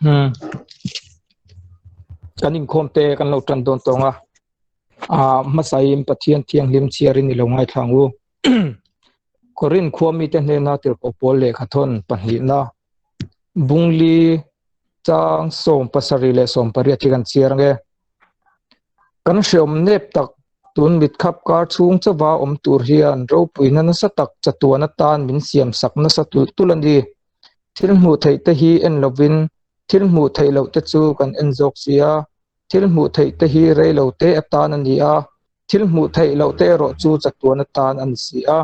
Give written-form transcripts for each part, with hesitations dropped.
Hmm. Kan inkhawm te kan lo tan dawn tawng a. A hmasain Pathian thianghlim chhiarin i lo ngaithla ang u. Korin khua mite hnena tirhkoh pawl lehkha thawn pahnihna bungli chang 78 leh 80 hi kan chhiar ange. Kan hreawm nep tak tun mitkhap kar chhung chauha awm tur hian ropuina nasa tak chatuan atan min siam sak nasa tulh tulh a ni. Thil hmuh theih te hi en lovin thil hmuh theih loh te chu kan en zawk si a, thil hmuh theih te hi rei lo te atan a ni a, thil hmuh theih loh te erawh chu chatuan atan a ni si a.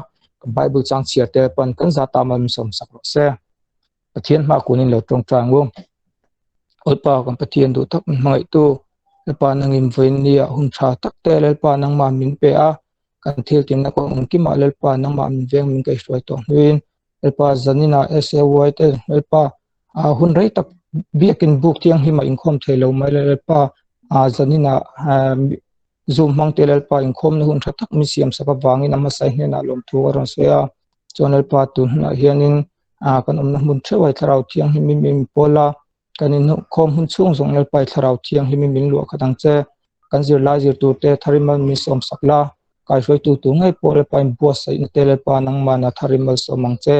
Bible chang chhiar te pawn kan za ta mal min sawm sak rawh se. Pathian hma kunin lo tawngtai ang u. Lalpa kan Pathian duh tak min hmangaihtu Lalpa nangin vawiin nia hun tha tak te Lalpa nangmah min pe a, kan thil tinna kawng engkimah Lalpa nangmah min veng min kaihruai tawh hnuin Lalpa zaninah SAY te Lalpa hun rei tak biakin buk thianghlimah inkhawm thei lo mai Lalpa zaninah Zoom hmang te Lalpa inkhawmna hun tha tak min siam sak avangin a hmasa hnenah lawmthu a rawn sawi a. Chuan Lalpa tun hunah hianin kan awmna hmun theuh a Thlarau Thianghlimin min pawl a, kan inkhawm hun chhung zawng Lalpa i Thlarau Thianghlimin min luah khat ang che. Kan zirlai zir tur te Tharimal min sawm sak la, kaihruaitu tur ngei pawh Lalpa in buatsaihna te Lalpa nangmahna Tharimal sawm ang che.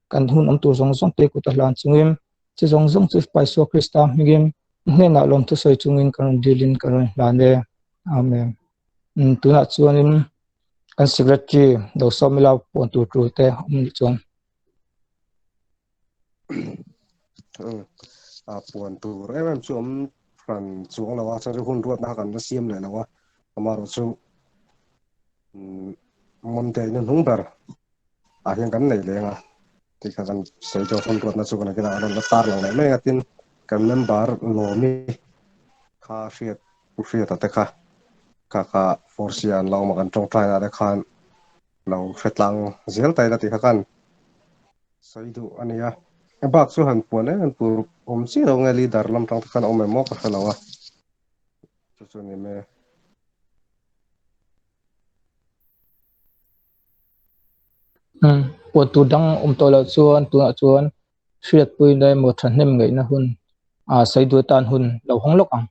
Kan hun awm tur zawng zawng te kut a hlan chungin chi zawng zawng chu Fapa Isua Krista hmingin hnenah lawmthu sawi chungin ka rawn dilin ka rawn hlan e. Amen. Tunah chuanin kan secretary lo sawm ila puan tur tur te awm nih chuan. A puan tur em em chu awm hran chuang lo a, chuan chu hun ruatna kha kan la siam leh lo a, amaherawhchu Monday na hnung ber ah hian kan nei leng a, tih kha kan sawi dawn hun ruatna chu kan kila a rawn la tar lang leh mai a, tin kan member Lawmi kha hriat pu Hriata te kha kha kha force an la awm a kan tawngtai na te khan lo hre tlang zel ta ila tih kha kan sawi duh a ni a, a bak chu han puan em em tur awm chiah lo nge leader lam tang te khan awm em aw ka hre lo a, chu chu ni mai. Puan tur dang awm tawh loh chuan tunah chuan hriatpui na emaw thahnem ngaihna hun ah sawi duh atan hun lo hawng lawk ang.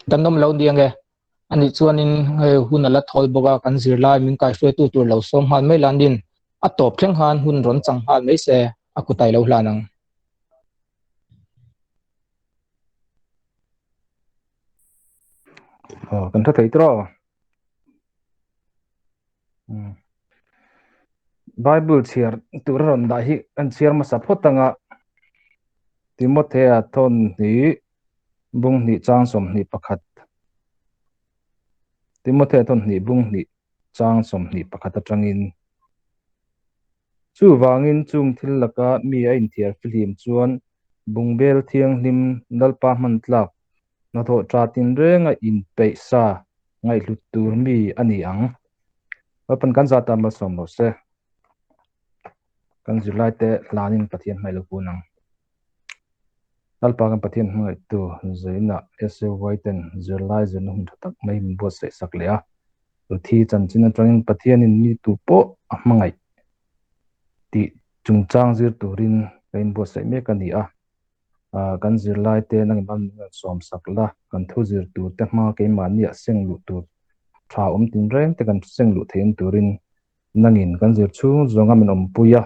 Kan awm lo nia nge anih chuanin hei hun a la thawl bawk a kan zirlai min kaihruaitu tur lo sawm nghal mai lanin a tawp thleng khan hun rawn chang nghal mai se a kutai lo hlan ang. Aw kan tha thei tawh Bible chhiar tur a rawn dah hi kan chhiar hmasa phawt anga Timothea thawn hi bung hnih chang 21 Timothea thawn hnih bung hnih chang 21 atangin chuvangin chung thil laka mi a inthiar fihlim chuan bungbel thianghlim Lalpa hman tlak hnathawh tha tinrenga inpeih sa ngaihhlut tur mi a ni ang. Lalpan kan zat a malsawm lo se. Kan zirlai te hlanin Pathian hmai lo kun ang. Lalpa kan Pathian hmangaihtu Zaina SAY ten zirlai zirna hun tha tak mai min buatsaih sak leh a. Ruthi chanchin atangin Pathianin mi tu pawh a hmangaih tih chungchang zir turin ka inbuatsaih mek a ni a. Kan zirlai te nangin an min rawn sawm sak la, kan thu zir tur te hma keimahni ah seng luh tur tha awm tinreng te kan seng luh theihna turin nangin kan zir chhung zawnga min awmpui a,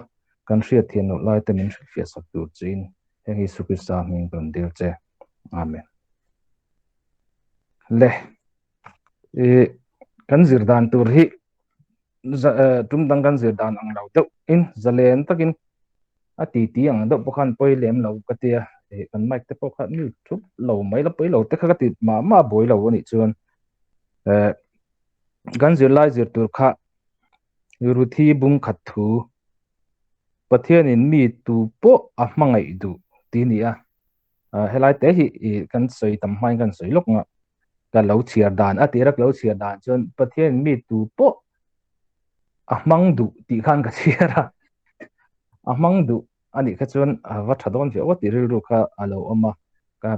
kan hriat thiam loh lai te min hrilhfiah sak tur chiin heng Isu Krista hming ka rawn dil che. Amen. Le, i kan zir dan tur hi tum dang kan zir dan ang lo deuh in zalen takin a ti ti ang deuh pawh khan pawi lem lo ka tia kan mic te pawh kha mute thup lo mai la pawi lo te kha ka ti mah mah buai lo anih chuan kan zirlai zir tur kha Ruthi bung khat thu Pathianin mi tu pawh a hmangaih duh tih a ni a helai te hi kan sawi tam hmain kan sawi lawk nga ka lo chhiar dan a tira ka lo chhiar dan chuan Pathianin mi tu pawh a hmang duh tih khan ka chhiar a a hmang duh anih kha chuan a va tha dawn ve aw tih rilru kha a lo awm a ka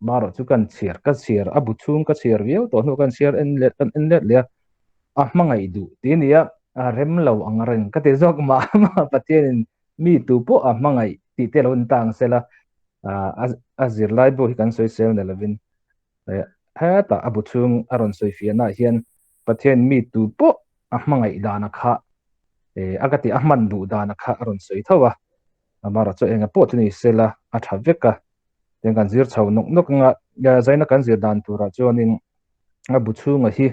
marawh chu kan chhiar ka chhiar a bu chhung ka chhiar viau tawh hnu kan chhiar en let kan en let leh a. a hmangaih duh tih a ni a, a rem lo ang reng ka ti zawk mah mah Pathianin mi tu pawh a hmangaih tih te lo ni ta ang sela a zirlai bu hi kan sawi sel ni lovin hetah a bu chhung a rawn sawi fiahnaah hian Pathian mi tu pawh a hmangaih dana kha a ka ti a hman duh dana kha a rawn sawi tho a, amaherawh chu enga pawh chu ni sela a tha vek a. Tiang kan zir chho nawk nawk anga zaina kan zir dan turah chuanin a bu chhunga hi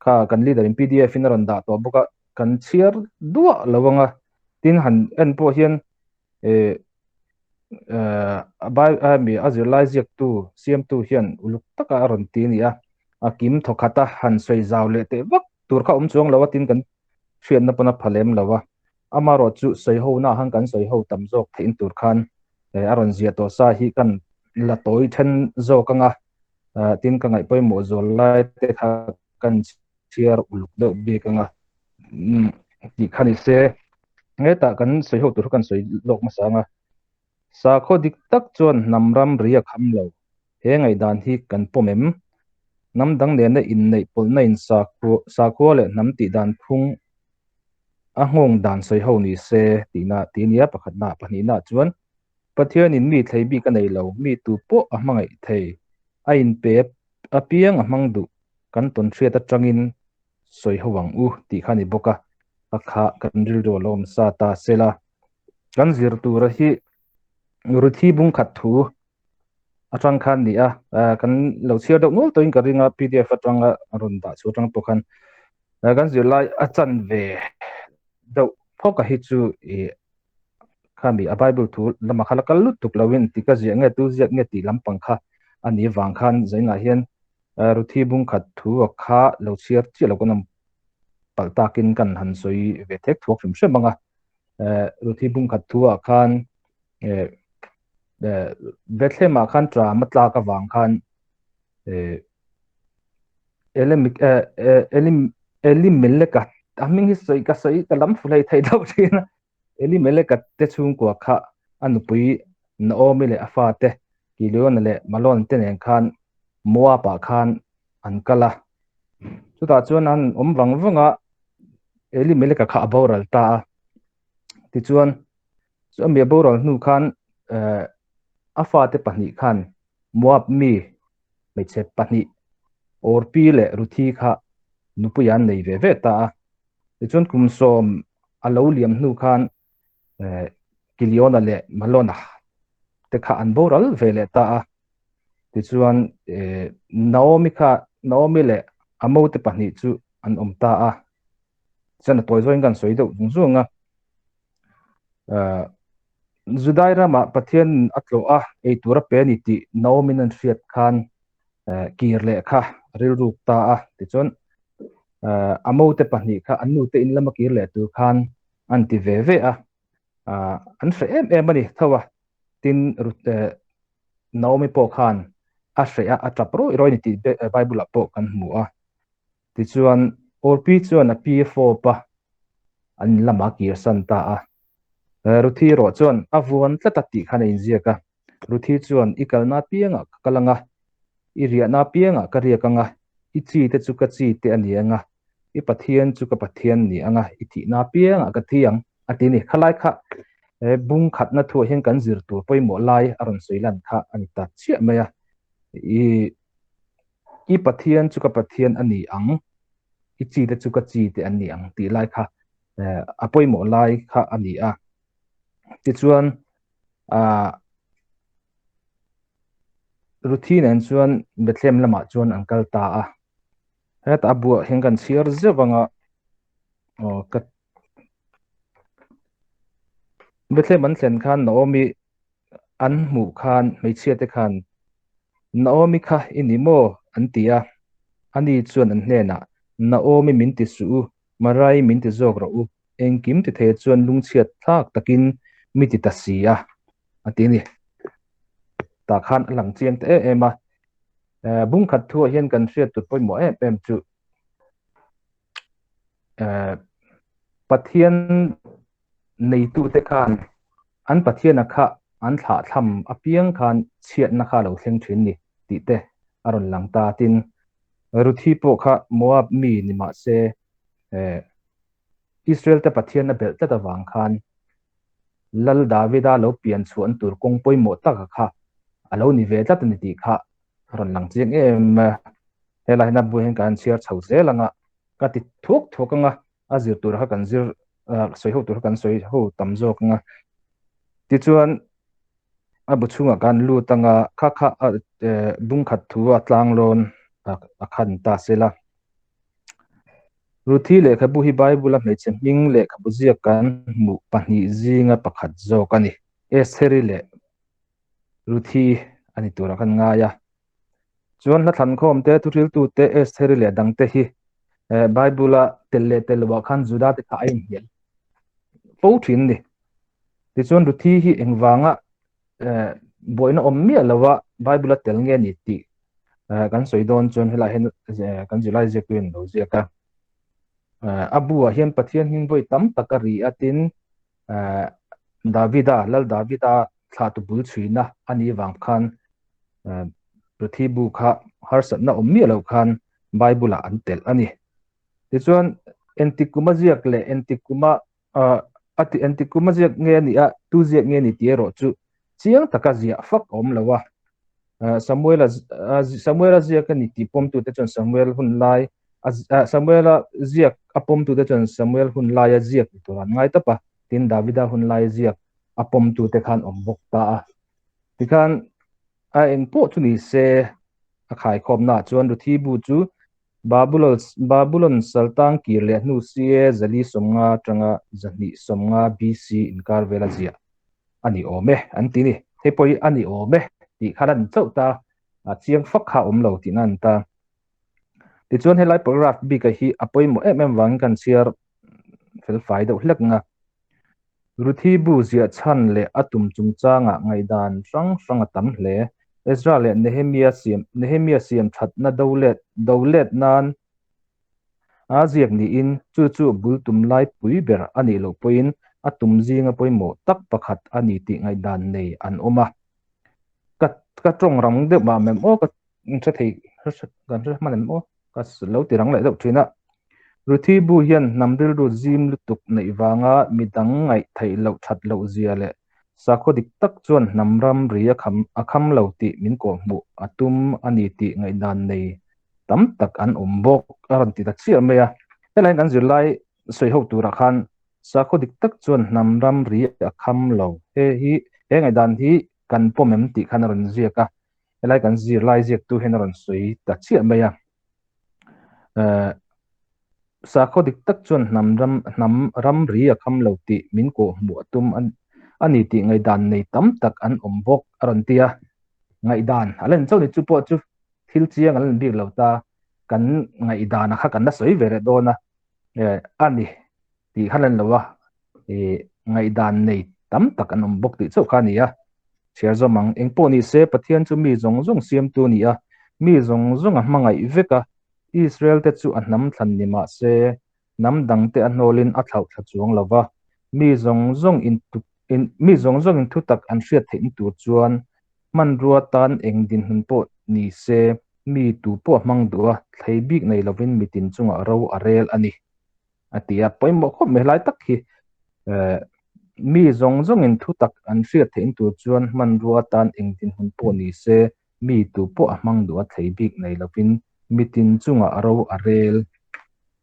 kha kan leader in pdf in a rawn dah tawh bawk a kan chhiar duah lo anga tin han en pawh hian eh a mi a zirlai ziaktu siamtu hian uluk taka a rawn ti a ni a a kim thawkhat a han sawi zau leh teh vak tur kha awm chuang lo a tin kan hriatna pawn a pha lem lo a Amaherawh chu sawi ho na han kan sawi ho tam zawk theih tur khan a rawn ziah tawh sa hi kan la tawi then zawk anga tin ka ngaih pawimawh zual lai te kha kan chhiar uluk deuh bik anga tih kha ni se hetah kan sawi ho tur kha kan sawi lawk hmasa anga sakhaw dik tak chuan hnam ram ri a kham lo he ngaihdan hi kan pawm em hnam dang nena inneih pawlhna in sakhua leh hnam tih dan phung A nghawng dan sawi ho ni se tihna tih a nia pakhatna pahnihna chuan Pathianin mi thlei bik a nei lo, mi tu pawh a hmangaih thei, a inpe apiang a hmang duh kan tawn hriat atangin sawi ho ang u tih kha a ni bawk a, a kha kan rilru a lo awm sa ta sela kan zir tura hi Ruthi bungkhat thu atang khan ni a, kan lo chhiar deuh nual tawhin ka ring a pdf atanga rawn dah chhuah atang pawh khan kan zirlai a chan ve deuh phawk a hi chu i khami a bible thu lama kha la kal lutuk loin ti ka ziah nge tu ziak nge tih lampang kha a ni vang khan zainah hian Ruthi bungkhat thu a kha lo chhiar chiah lo kan awm palh takin kan han sawi ve thek thuak hrim hrim anga Ruthi bungkhat thu ah khan Bethlehem ah khan tram a tlak avang khan Elimeleka a hming hi sawi ka sawi ka lam fu hlei thei deuh thin a Elimeleka te chhungkua kha a nupui Naomi leh a fate Kiliona leh Malon te nen khan Moab ah khan an kal a chutah chuan an awm vang vang a Elimeleka kha a boral ta a tichuan Chu a mia boral hnu khan a fate pahnih khan Moab mi hmeichhe pahnih Orpi leh Ruthi kha nupui an nei ve ve ta a. Tichuan kum sawm a lo liam hnu khan Kiliona leh Malona te kha an boral ve leh ta a. Tichuan Naomi kha Naomi leh a mote pahnih chu an awm ta a. Chuan a tawi zawngin kan sawi deuh zung zung a. Judai ramah Pathian a tlawh a, ei tur a pe a ni tih Naomi-in an hriat khan kir leh kha a rilruk ta a. Tichuan, a mote pahnih kha an nute in lama kir leh tur khan an ti ve ve a, an hreh em em a ni tho a. Tin, Naomi pawh khan a hreh a, a tap rawih rawih a ni tih Bible-ah pawh kan hmu a. Tichuan, Orpi chuan a pi fawp a, an in lamah a kirsan ta a. Ruthi erawh chuan a vuan tlat a tih khan a inziak a. Ruthi chuan, I kalna apiangah ka kal ang a, i riahna apiangah ka riak ang a, i chi te chu ka chi te a ni ang a, i Pathian chu ka Pathian ni ang a, i thihna apiangah ka thi ang, a ti a ni. Khalai kha bung khatna thuah hian kan zir tur pawimawh lai a rawn sawi lan kha a ni ta chiah mai a. I I Pathian chu ka Pathian a ni ang, i chi te chu ka chi te an ni ang tih lai kha a pawimawh lai kha a ni a. Tichuan, Ruthi nen chuan Bethlehem lamah chuan an kal ta a. Hetah a buah hian kan chhiar zeuh anga ka Bethlehem an thlen khan Naomi an hmuh khan hmeichhia te khan Naomi kha i ni maw? an ti a. Ani chuan an hnenah, Naomi min ti suh u, Marai min ti zawk rawh u, engkim ti thei chuan lungchhiat thlak takin mi ti ta si a, a ti a ni. Tah khan a lang chiang ta em em a. Bungkhat thuah hian kan hriat tur pawimawh em em chu Pathian neitute khan an Pathiana kha an thlahthlam apiang khan chhiatna kha a lo thleng thin ni tih te a rawn lang ta. Tin, Ruthi pawh kha Moab mi ni mah se Israel te Pathian a belh tlat avang khan Lal Davida lo pian chhuahna tur kawng pawimawh taka kha a lo ni ve tlat a ni tih kha a rawn lang chiang em a. Helai hian a bu hian kan chhiar chho zel ang a, ka ti thuak thuak ang a, a zir tur kha kan zir sawi ho tur kha kan sawi ho tam zawk ang a. Tichuan a bu chhungah kan lut ang a, kha kha bung khat thu a tlang lawn a khan ta sela. Ruthi lehkhabu hi Bible-a hmeichhe hming lehkhabu ziak kan hmuh pahnih zinga pakhat zawk a ni. Estheri leh Ruthi a ni turah kan ngai a. Chuan hla thlankhawm te, thuhriltu te, Estheri leh dangte hi Bible-a tel leh tel loah khan Juda te kha a inhnial fo thin a ni. Tichuan Ruthi hi engvanga buaina awm miah lova Bible-a tel nge ni tih kan sawi dawn chuan helai hian kan zirlai ziaktu in lo ziak a. A buah hian Pathian hming vawi tam tak a ri a tin Davida, Lal Davida thlahtu bul chhuina a nih vang khan Ruthi bu kha harsatna awm miah lo khan Bible-ah an telh a ni. Tichuan engtik kuma ziak leh engtik kuma a ti engtik kuma ziak nge a nih a, tu ziak nge a ni tih erawh chu chiang taka ziah fak a awm lo a. Samuela Samuela ziak a ni tih pawmtute chuan Samuel hun lai Samuela ziak a pawmtute chuan Samuel hun laia ziak ni tur an ngai tawp a, tin Davida hun laia ziak a pawmtute khan awm bawk ta a. Tikhan a eng pawh chu ni se a khaikhawmnaah chuan Ruthi bu chu Babulon Babulon saltang kir leh hnu CA zali sawmnga atanga zahnih sawmnga BC inkar vela ziah a ni awm e an ti ni. Hei pawh hi a ni awm e tih khan a ni chauh ta, a chiang fak kha a awm lo tihna a ni ta. Tichuan helai paragraph bika hi a pawimawh em em vangin kan chhiar fel fai deuh hlek ang a. Ruthi bu ziah chhan leh a tum chungchangah ngaihdan hrang hrang a tam hle. Ezra leh Nehemia siam Nehemia siam thatna do let do let nan a ziak niin chu chu bul tum lai pui ber a nih loh pawhin a tum zinga pawimawh tak pakhat a ni tih ngaihdan nei an awm a. Ka ka tawng rang deuh mah mem aw ka hre thei kan hre hman em aw ka lo ti rang leh deuh thin a. Ruthi bu hian hnam rilru zim lutuk neih vanga midang ngaih theih loh that loh zia leh sakhaw dik tak chuan hnam ram ri a kham a kham lo tih min kawhhmuh a tum a ni tih ngaihdan nei tam tak an awm bawk a rawn ti ta chiah mai a. Helaiin kan zirlai sawi ho turah khan sakhaw dik tak chuan hnam ram ri a kham lo. He hi he ngaihdan hi kan pawm em tih khan a rawn ziak a. Helai kan zirlai ziaktu hian a rawn sawi ta chiah mai a. Sakhaw dik tak chuan hnam ram hnam ram ri a kham lo tih min kawh hmuh a tum a ni tih ngaihdan nei tam tak an awm bawk a rawn ti a. Ngaihdan a la ni chauh ni chu pawh chu thil chiang a la ni bik lo ta kan ngaihdan a kha kan la sawi ve reh dawn a a ni tih kha lan lo a ngaihdan nei tam tak an awm bawk tih chauh kha a ni a. Chhiar zawm ang, eng pawh ni se Pathian chu mi zawng zawng siamtu a ni a, mi zawng zawng a hmangaih vek a, Israel te chu a hnam thlan ni mah se, hnam dang te a hnawlin a thlauh thla chuang lo va, mi zawng zawng in mi zawng zawng in thutak an hriat theihna tur chuan hmanrua tan eng dinhmun pawh ni se, mi tu pawh a hmang duh a, thlei bik nei lovin mitin chungah ro a rel a ni. A ti a, pawimawh khawp mai helai tak hi mi zawng zawngin thu tak an hriat theih tur chuan hmanrua atan eng dinhmun pawh ni se, mi tu pawh a hmang duh a thlei bik nei lovin mitin chungah ro a rel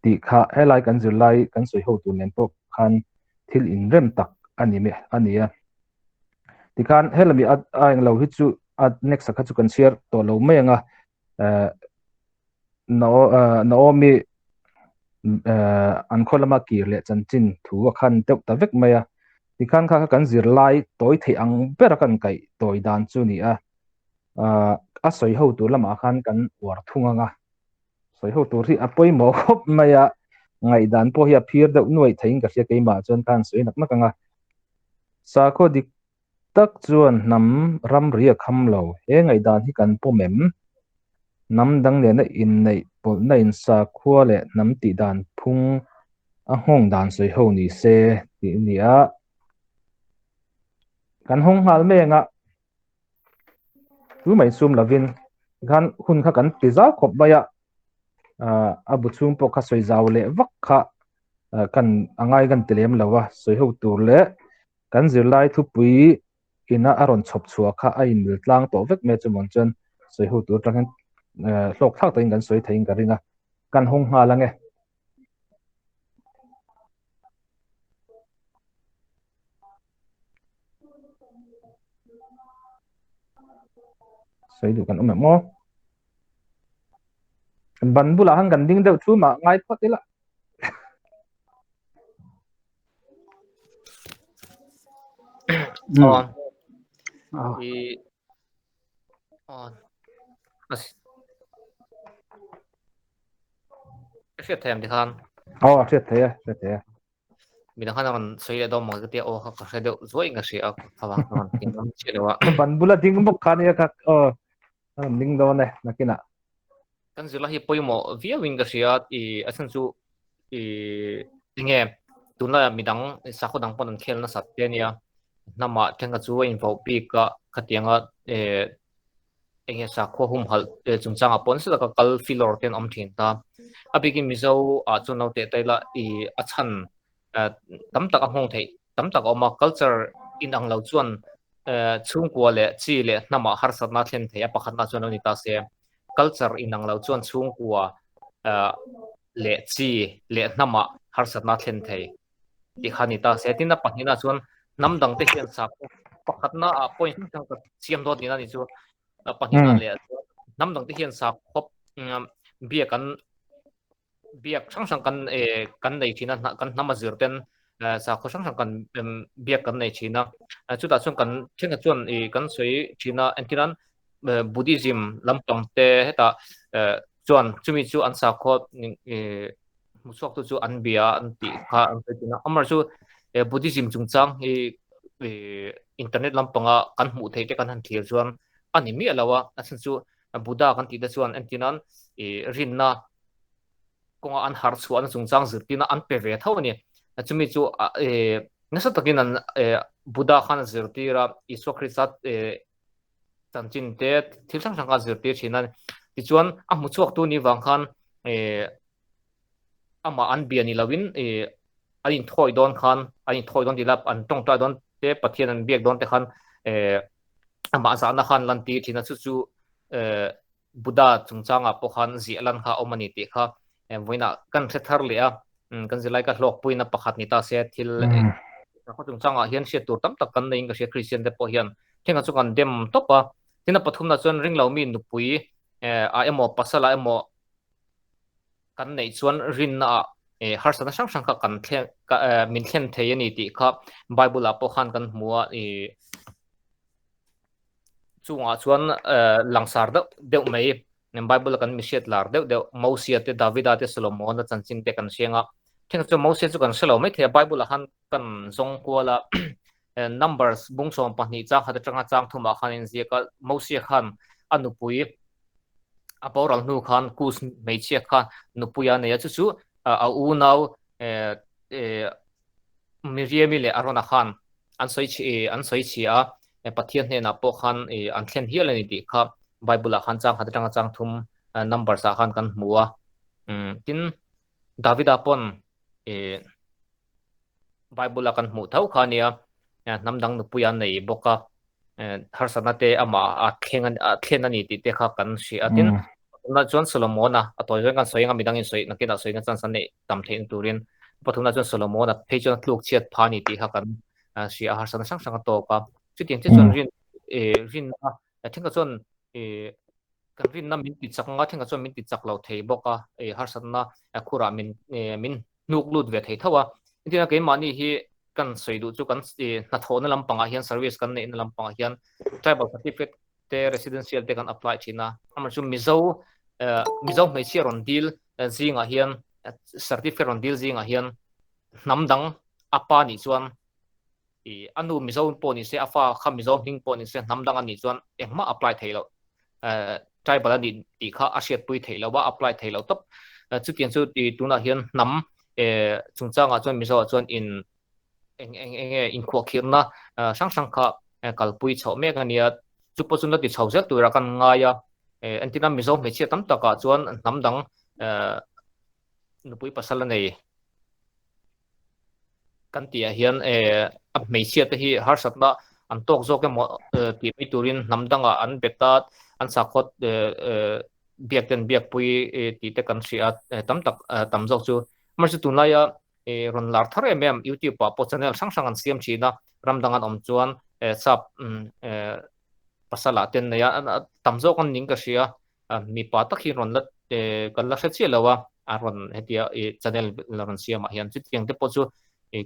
tih kha helai kan zirlai kan sawi ho tur nen pawh khan thil inrem tak a ni a ni a. Tikhan helami a englo hi chu a next ah kha chu kan chhiar tawh lo mai ang a. Naomi an khaw lama kir leh chanchin thu a khan deuh ta vek mai a tikhan kha kan zir lai tawi theih ang ber a kan kaih tawi dan chu ni a a sawi ho tur lamah khan kan uar thung ang a sawi ho tur hi a pawimawh khawp mai a ngaihdan pawh hi a phir deuh nuaih theiin ka hria keimah chuan khan sawi nak nak ang a sakhaw dik tak chuan hnam ramri a kham lo. He ngaihdan hi kan pawm em? Hnam dang nena inneih pawlhna in sakhua leh hnam tih dan phung a nghawng dan sawi ho ni se tih a ni a. Kan hawng nghal mai ang a, chu mai sum lovin khan hun kha kan ti zau khawp mai a, a bu chhung pawh kha sawi zau leh vak kha. Kan a ngai kan ti lem lo a, sawi ho tur leh kan zirlai thupui ina a rawn chhawp chhuah kha a inmil tlang tawh vek mai chu mawn chuan sawi ho tur atang hian hlawk thlak takin kan sawi theiin ka ring a, kan hawng nghal ange. Sawi duh kan awm em aw? Ban bulah khan kan ding deuh thu mah ngai phawt ila. On. I on. As. Ka hriat thei ang ti khan. Aw, hriat thei e, hriat thei e. Midang khan a rawn sawi leh dawn maw ka tia aw kha ka hre deuh zuai in ka hria a kha vang chuan tin awm chiah lo a. Ban bula ding bawk kha nia kha aw a rawn ding dawn e nakinah. Kan zirlai hi pawimawh viau in ka hria i a chhan chu i tinge tunlaiah midang sakhaw dang pawn an khel nasat te ania hnamah thenkhat chu a invoh bik a khatianga eh enge sakhua humhalh chungchangah pawh nasa taka kal filawr te an awm thin ta. A bikin Mizo ah chuan lo teh ta ila i a chhan tam tak a nghawng theih tam tak a awm a, culture inang lo chuan chhungkua leh chi leh hnamah harsatna a thlen thei a, pakhatna chuan lo ni ta se. Culture inang lo chuan chhungkua leh chi leh hnamah harsatna a thlen thei. Tih kha ni ta se. Tin, a pahnihna chuan hnam dang te hian sakhaw pakhatna ah point hrang hrang ka siam dawn tihna ni chu. A pahnihna leh chuan hnam dang te hian sakhaw biak an biak hrang hrang kan kan nei thin a, kan hnam a zir ten sakhaw hrang hrang kan biak kan nei thin a. Chutah chuan kan thenkhat chuan ih kan sawi thin a, engtinan Buddhism lampang te hetah chuan chumi chu an sakhaw ih hmuchhuak tu chu an bia an tih kha an sawi thin a. Amar chu Buddhism chungchang hi internet lampanga kan hmuh theih te kan han thlir chuan a ni miah lo a, a chhan chu Buddha kan tih te chuan entir nan rinna kawnga an harh chhuahna chungchang zirtirna an pe ve tho a ni. Chumi chu nasa takin an Buddha khan a zirtir a, Isua Krista chanchin te thil hrang hrang kha a zirtir thin a ni. Tichuan a hmuchhuak tu ni vang khan amah an bia ni loin ih an inthawi dawn khan an inthawi dawn tih la an tawngtai dawn te Pathian an biak dawn te khan eh amah zahna khan lan tir thin a chu chu eh Buddha chungchangah pawh khan ziah lan kha a awm a ni tih kha vawiinah kan hre thar leh a kan zirlai ka hlawkpuina pakhat ni ta se thil khaw chungchangah hian hriat tur tam tak kan neiin ka hria Kristian te pawh hian thenga chu kan dem tawp a tin a pathumna chuan ringlo mi nupui eh a emaw pasal a emaw kan neih chuan rinna ah harsatna hrang hrang kha kan thlen min thlen thei a ni tih kha Bible ah pawh khan kan hmu a ih chungah chuan langsar deuh deuh mai Bible a kan mi hriat lar deuh deuh Mosia te Davida te Solomona chanchin te kan hriang a thenga chuan Mosia chu kan hrelo mai thei a Bible ah khan kan zawng kual a Numbers bung 12 chang khat atanga chang thumah khan in ziak a Mosia khan a nupui a boral hnu khan Kus hmeichhia kha nupui a nei a chu chu a unau Miriami leh Arona khan an sawi an sawi chhia a Pathian hnenah pawh khan an thlen hial a ni tih kha Bible ah khan chang khat atanga chang thum Numbers ah khan kan hmu a tin Davida pawn Bible a kan hmuh tho kha nia hnam dang nupui a nei bawk a harsatna te amah a thleng a thlen a ni tih te kha kan hria a tin pathumna chuan Solomon-a a tawi zawng kan sawi anga midang in sawi nakinah sawina chance an neih tam theihna turin pathumna chuan Solomon-a phei chuan a tluk chhiat pha a ni tih kha kan hria a harsatna hrang hrang a tawk a chutiang chiah chuan rin rinna thenkhat chuan kan rinna min ti chak anga thenkhat chuan min ti chak lo thei bawk a harsatna khurah min min hnuk lut ve thei tho a entirna keimahni hi kan sawi duh chu kan hnathawhna lampangah hian service kan neihna lampangah hian tribal certificate te residential te kan apply thin a amah chu Mizo Mizo hmeichhia rawn dil zingah hian certificate rawn dil zingah hian hnam dang a pa nih chuan I a nu Mizo pawh ni se, a fa kha Mizo hming pawh ni se, hnam dang a nih chuan engmah apply theih loh. Tribal a nih tih kha a hriatpui theih loh a, apply theih loh tawp. Chutiang chu i tunah hian hnam chungchangah chuan Mizo ah chuan in eng eng eng nge inkhuahkhirhna hrang hrang kha kalpui chhoh mek a nia. Chu pawh chu la ti chho zel turah kan ngai a. Entirna Mizo hmeichhia tam takah chuan hnam dang nupui pasal a nei. kan tihah hian a hmeichhia te hi harsatna an tawk zawk emaw tih mai turin hnam dangah an bet a, an sakhaw biak ten biakpui tih te kan hria a, tam tak tam zawk chu. Amaherawhchu tunlaia rawn lar thar em em YouTube ah pawh channel hrang hrang an siam thin a, ram dang an awm chuan sap pasal ah te an nei a, tam zawk an ning ka hria. Mipa tak hi rawn la kan la hre chiah lo a, a rawn hetia i channel la rawn siam ah hian chutiang te pawh chu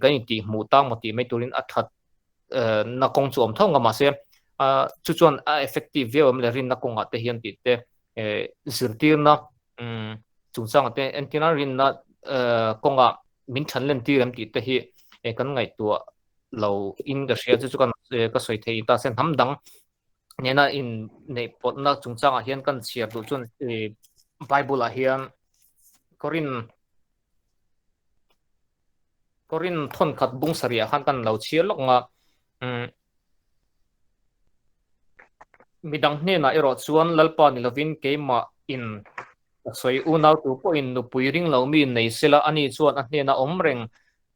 kan intih hmuh tang maw tih mai turin a that na kawng chu awm tho ang a mahse chu chuan a effective viau em le rinna kawngah te hian tih te zirtirna chungchangah te entirna rinna kawngah min than len tir em tih te hi kan ngaihtuah lo in ka hria chu chu ka sawi thei ta se hnam dang nena in neih pawlhna chungchangah hian kan chhiar duh chuan Bible ah hian Korin Korin thawn khat bung sarih ah khan kan lo chhiar lawk ang a midang hnenah erawh chuan Lalpa ni lovin keimah in ka sawi unau tu pawhin nupui ring lo mi nei sela ani chuan a hnena awm reng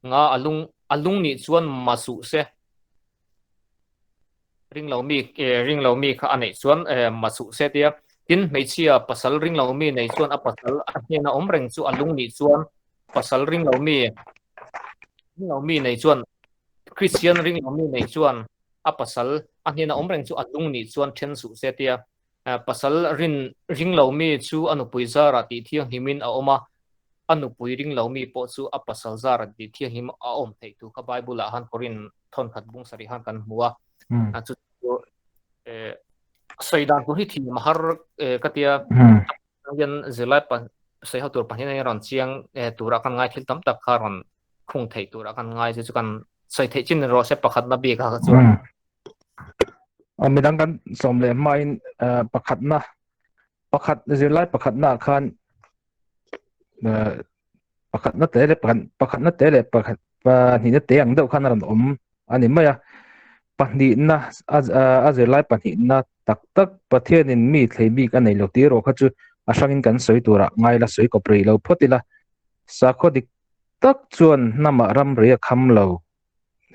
nga a lung a lung nih chuan masuh se. Ring lo mi ring lo mi kha a neih chuan masuh se tia. Tin, hmeichhia pasal ring lo mi nei chuan a pasal a hnena awm reng chu a lung nih chuan pasal ring lo mi ring lo mi nei chuan Kristian ring lo mi nei chuan a pasal a hnena awm reng chu a lung nih chuan then suh se tia. Pasal rin ring lo mi chu a nupui zarah tih thianghlimin a awm a, a nupui ring lo mi pawh chu a pasal zarah tih thianghlim a awm theih thu kha Bible ah khan Korin thawnkhat bung sarih khan kan hmu a. Chu chu sawi dan tur hi thiam a har ka tia. Hian zirlai sawi ho tur pahnih hian rawn chiang tura kan ngai thil tam tak kha rawn khung theih tura kan ngai chu chu kan sawi theih chin rawh se pakhatna bik kha chuan. Midang kan sawm leh hmain pakhatna pakhat zirlai pakhatna khan pakhatna te leh pakhatna te leh pakhat pahnihna te ang deuh khan a rawn awm a ni mai a pahnihna a zirlai pahnihna tak tak Pathianin mi thlei bik a nei lo tih erawh kha chu a hrangin kan sawi turah ngai la sawi kawp rih lo phawt ila sakhaw dik tak chuan hnamah ramri a kham lo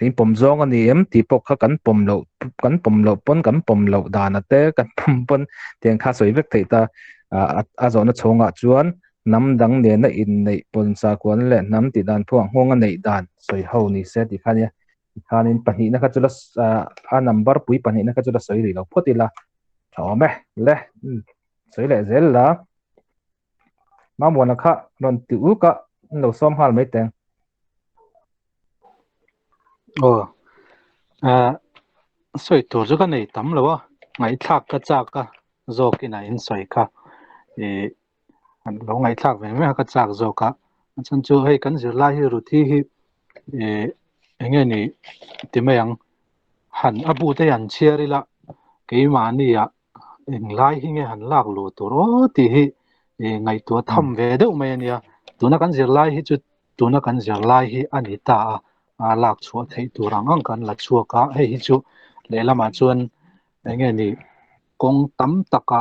in pawm zawng a ni em tih pawh kha kan pawm loh kan pawm loh pawn kan pawm loh dan a te kan pawm pawn tiang kha sawi vek theih ta a zawhna chhawngah chuan hnam dang nena inneih pawn sakhuana leh hnam tih dan phuah nghawng a neih dan sawi ho ni se tih kha nia tikhanin pahnihna kha chu la a number pui pahnihna kha chu la sawi rih lo phawt ila tha awm e le sawi leh zel la Mamuana kha rawn ti uk a an lo sawm nghal mai teng. Aw ah sawi tur chu ka nei tam lo a ngaihthlak ka chak a zawkin a in sawi kha ih lo ngaihthlak ve mai a ka chak zawk a a chhan chu hei kan zirlai hi Ruthi hi ih eng nge ni ti mai ang han a bu te hi an chhiar ila keimahni ah Englai hi nge han lak luh tur aw tih hi ngaihtuah tham ve deuh mai a nia. Tuna kan zirlai hi chu tuna kan zirlai hi a ni ta a, a lak chhuah theih tur ang ang kan la chhuak a, hei hi chu lehlamah chuan eng nge ni kawng tam taka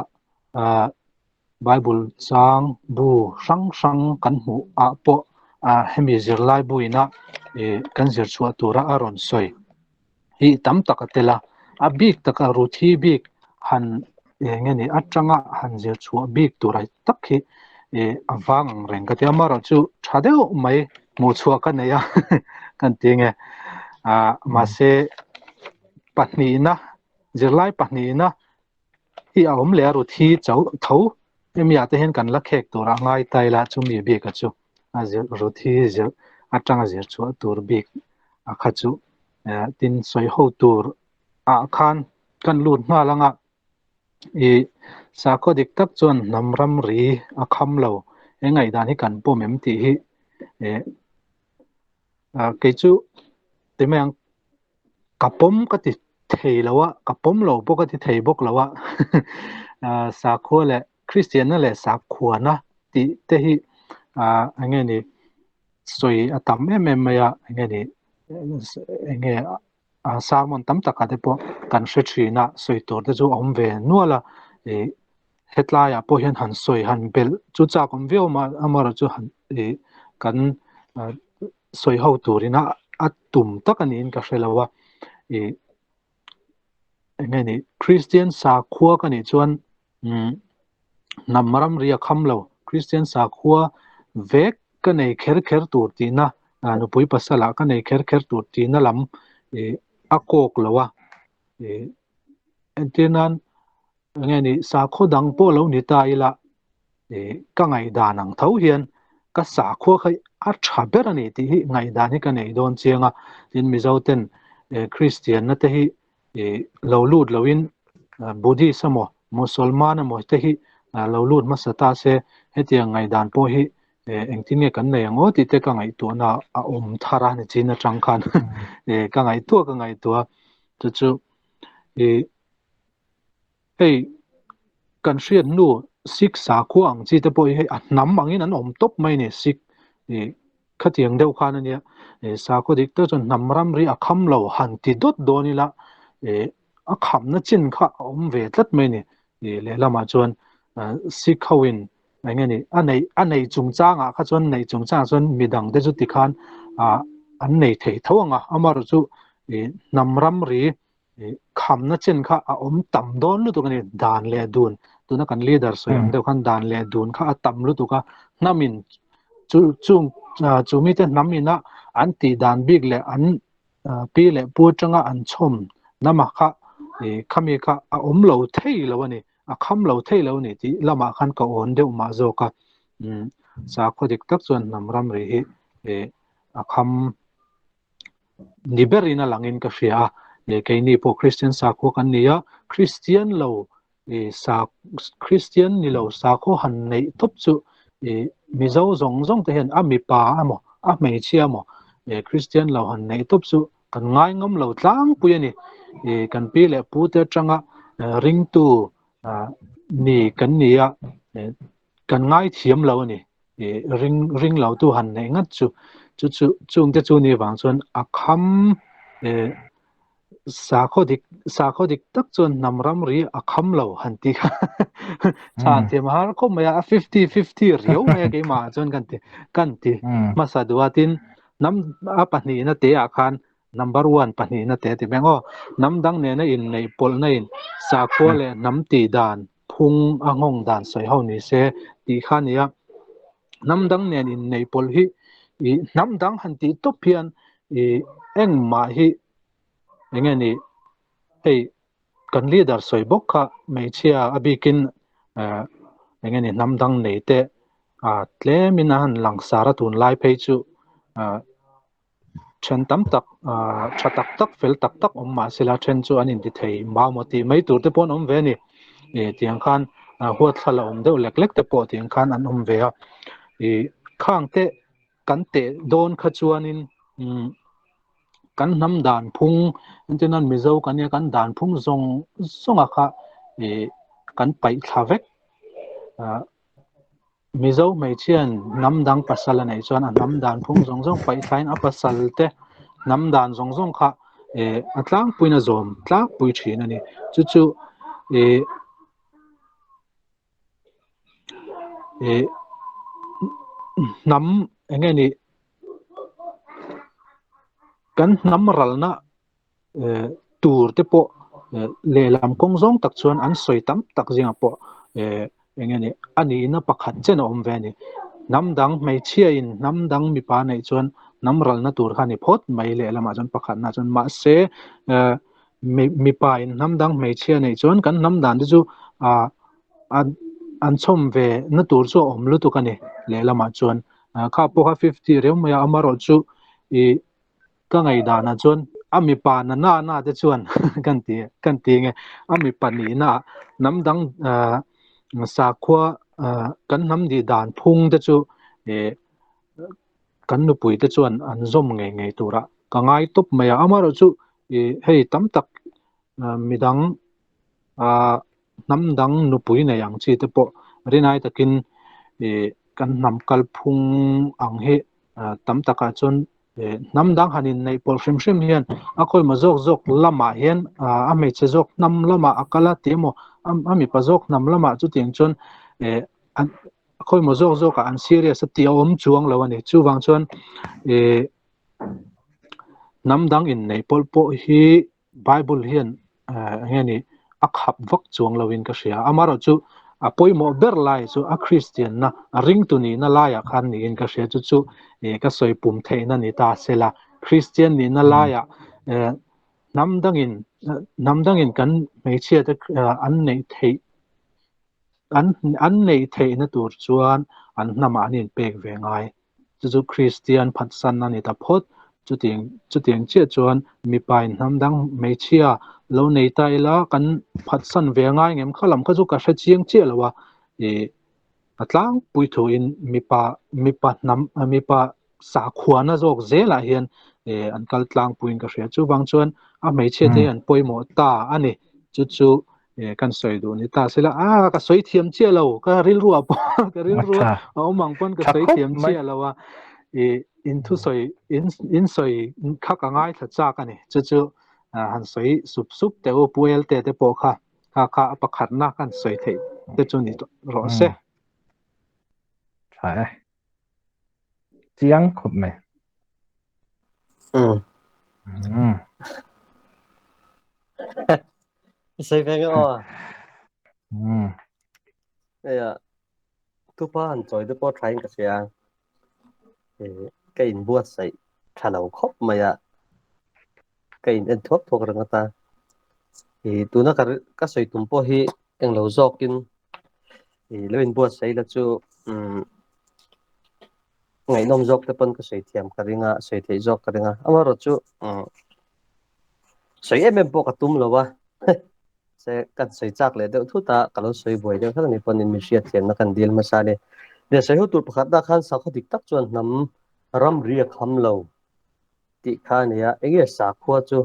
ah Bible chang bu hrang hrang kan hmuh ah pawh ah hemi zirlai buina ih kan zir chhuah tura a rawn sawi. hi tam tak a tel a, a bik taka Ruthi bik han eng nge ni atanga han zir chhuah bik tur ai tak hi ih a vang ang reng ka ti a, amaherawh chu tha deuh mai hmuh chhuah ka nei a kan ti nge ah mahse pahnihna zirlai pahnihna hi a awm leh a Ruthi cho tho hemi ah te hian kan la khek tur a ngai ta ila chumi bik a chu a zir Ruthi zir atanga zir chhuah tur bik a kha chu tin sawi ho tur ah khan kan lut nghal anga ih sakhaw dik tak chuan hnam ram ri a kham lo he ngaihdan hi kan pawm em tih hi eh kei chu ti mai ang ka pawm ka ti thei lo a ka pawm lo pawh ka ti thei bawk lo a sakhua leh Kristianna leh sakhuana tih te hi ah eng nge ni sawi a tam em em mai a eng nge ni eng nge a sermon tam takah te pawh kan hre thin a sawi tur te chu a awm ve nual a ih hetlaiah pawh hian han sawi han belh chu chak awm viau a amaherawhchu han ih kan sawi ho turin a. a tum tak aniin ka hre lo a ih eng nge ni Christian sakhua ka nih chuan umm hnam ramri a kham lo Christian sakhua vek ka nei kher kher tur tihna ah nupui pasal ah ka nei kher kher tur tihna lam ih a kawk lo a ih entir nan eng nge ni sakhaw dang pawh lo ni ta ila ih ka ngaihdan ang tho hian ka sakhua kha a tha ber a ni tih hi ngaihdan hi ka nei dawn chiang a tin Mizo ten eh Christian na te hi ih lo lut lo in Buddhist emaw Musalman emaw te hi lo lut hmasa ta se hetiang ngaihdan pawh hi eh engtin nge kan nei ang aw tih te ka ngaihtuahna a awm thar a ni chin atang khan eh ka ngaihtuah ka ngaihtuah chu chu ih Hei kan hriat hnu Sikh sakhua ang chi te pawh hi hei a hnam angin an awm tawp mai a ni Sikh ih khatiang deuh khan a nia ih sakhua dik tak chuan hnam ramri a kham lo han ti dawt dawn ila ih a khamna chin kha a awm ve tlat mai a ni ih lehlamah chuan Sikh ho in eng nge ni a neih a neih chungchangah kha chuan neih chungchangah chuan midang te chu tikhan ah an nei thei tho ang a amaherawhchu ih hnam ramri khamna chen kha a awm tam dawn lutuk a ni dan leh dun tuna kan leader sawi ang deuh khan dan leh dun kha a tam lutuk a hnamin chu chung chu mite hnam ina an tih dan bik leh an pi leh pu atanga an chhawm nama kha khami kha a awm lo thei lo a ni a kham lo thei lo a ni tih lamah khan ka awn deuh mah zawk a sakhaw dik tak chuan hnam ramri hi a kham ni berin a langin ka hria a leh keini pawh Christian sakhua kan ni a Christian lo ih sa Christian ni lo sakhaw han neih tawp chu ih Mizo zawng zawng te hian a mipa emaw a hmeichhia emaw ih Christian lo han neih tawp chu kan ngai ngam lo tlangpui a ni ih kan pi leh pu te atanga ringtu ah ni kan ni a kan ngai thiam lo a ni ih ring ring lo tu han neih ngat chu chu chu chung te chu ni vang chuan a kham eh sakhaw dik sakhaw dik tak chuan hnam ram ri a kham lo han ti kha chhan thiam har khawp mai a 50 50 riau mai a keimah chuan kan ti kan ti hmasa duh a tin hnam a pahnihna te ah khan number 1 pahnihna te ti mai ang aw hnam dang nena inneih pawlhna in sakhua leh hnam tih dan phung a nghawng dan sawi ho ni se tih kha a ni a hnam dang nen inneih pawlh hi ih hnam dang han tih tawp hian ih engmah hi eng nge ni hei kan leader sawi bawk kha hmeichhia a bikin eh eng nge ni hnam dang nei te ah tlemin a han langsar a tunlai phei chu ah Then tam tak ah tha tak tak fel tak tak awm mah sela then chu an inti thei mau maw tih mai tur te pawh an awm ve a ni ih tiang khan ah huat thla la awm deuh lek lek te pawh tiang khan an awm ve a ih khang te kan teh dawn kha chuanin umm kan hnam dan phung engtin nan mizo kan nia kan dan phung zawng zawng a kha ih kan paih thla vek ah. Mizo hmeichhiain hnam dang pasal a neih chuan a hnam dan phung zawng zawng paih thlain a pasal te hnam dan zawng zawng kha eh a tlangpuiin a zawm tlangpui thin a ni. Chu chu eh eh hnam eng nge ni kan hnam ralna eh tur te pawh eh lehlam kawng zawng tak chuan an sawi tam tak zingah pawh eh eng nge ni a nihna pakhat chen a awm ve a ni hnam dang hmeichhia in hnam dang mipa neih chuan hnam ralna tur kha a ni phawt mai lehlamah chuan pakhatna chuan mahse eh mi mipa in hnam dang hmeichhia neih chuan kan hnam dan te chu ah an chhawm ve na tur chu a awm lutuk a ni lehlamah chuan kha pawh kha 50 reuh mai a amaherawh chu ih Ka ngaihdanah chuan a mipa na na na te chuan kan ti kan ti nge a mipa nihna ah hnam dang ah sakhua ah kan hnam dih dan phung te chu eh kan nupui te chuan an zawm ngei ngei turah ka ngai tawp mai a amaherawh chu ih hei tam tak midang ah hnam dang nupui nei ang chi te pawh rinai takin ih kan hnam kalphung ang hi tam takah chuan hnam dang han inneih pawlh hrim hrim hian a khawimah zawk zawk lamah hian a hmeichhe zawk hnam lamah a kal a tih emaw a mipa zawk hnam lamah chutiang chuan eh a khawimah zawk zawkah an serious a tih a awm chuang lo a ni chuvang chuan eh. Hnam dang inneih pawlh pawh hi Bible hian enge ni a khap vak chuang loin ka hria. Amaherawhchu a pawimawh ber lai chu a Kristian na a ringtu nihna laiah khan niin ka hria. Chu chu ka sawi pum theihna ni ta sela. Kristian nihna laiah hnam dangin hnam dangin kan hmeichhia te an neih theih an an neih theihna tur chuan an hnamah an inpek ve ngai. Chu chu Kristian phatsan a ni ta phawt. Chutiang chutiang chiah chuan mipa in hnam dang hmeichhia lo nei ta ila kan phatsan ve ngai ngem kha lam kha chu ka hre chiang chiah lo a. Ih a tlangpui thuin mipa mipa hnam mipa sakhuana zawk zelah hian eh an kal tlangpuiin ka hria. Chuvang chuan a hmeichhia te hi an pawimawh ta a ni. Chu chu eh kan sawi duh ni ta sela a ka sawi thiam chiah lo ka rilru ah pawh ka rilru a awm ang pawn ka sawi thiam chiah lo a eh in thu sawi in in sawi kha ka ngaithla chak a ni chu chu han sawi sup sup teh u Pu Elte te pawh kha kha kha a pakhatna kan sawi theih te chu ni rawh se. Tha e. Chiang khawp mai. Um. Sei ve nge aw. Um. Eya thupa han chawi te pawh thain ka hria. Ka in buatsaih tha lo khawp mai a. Ka in en thuak thuak reng ata. Tuna ka ka sawi tum pawh hi englo zawkin lo in buatsaih la chu um ngaihnawm zawk te pawn ka sawi thiam ka ring a, sawi theih zawk ka ring a. Amaherawhchu umm sawi em em pawh ka tum lo a, se kan sawi chak leh deuh thut a, ka lo sawi buai deuh hlek a ni pawn in mi hriat thiamna kan dil hmasa a ni. Nia sawi ho tur pakhat ah khan sakhaw dik tak chuan hnam ramri a kham lo tih kha a ni a, enge sakhua chu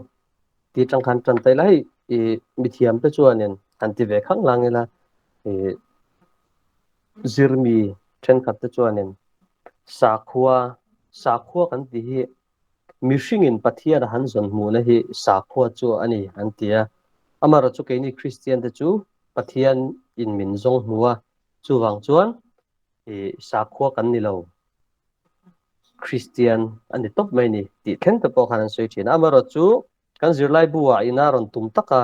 tih tang khan tan ta ila hei ih mithiam te chuanin han ti ve khang lang ila ih Zirmi thenkhat te chuanin sakhua, sakhua kan tih hi mihringin Pathian a han zawn hmuhna hi sakhua chu a ni an ti a. Amaherawhchu keini Kristian te chu Pathian in min zawng hmu a, chuvang chuan ih sakhua kan ni lo, Kristian a ni tawp mai ni tih thleng te pawh khan an sawi thin a. Amaherawhchu Kan zirlai bu ah ina rawn tum tak a,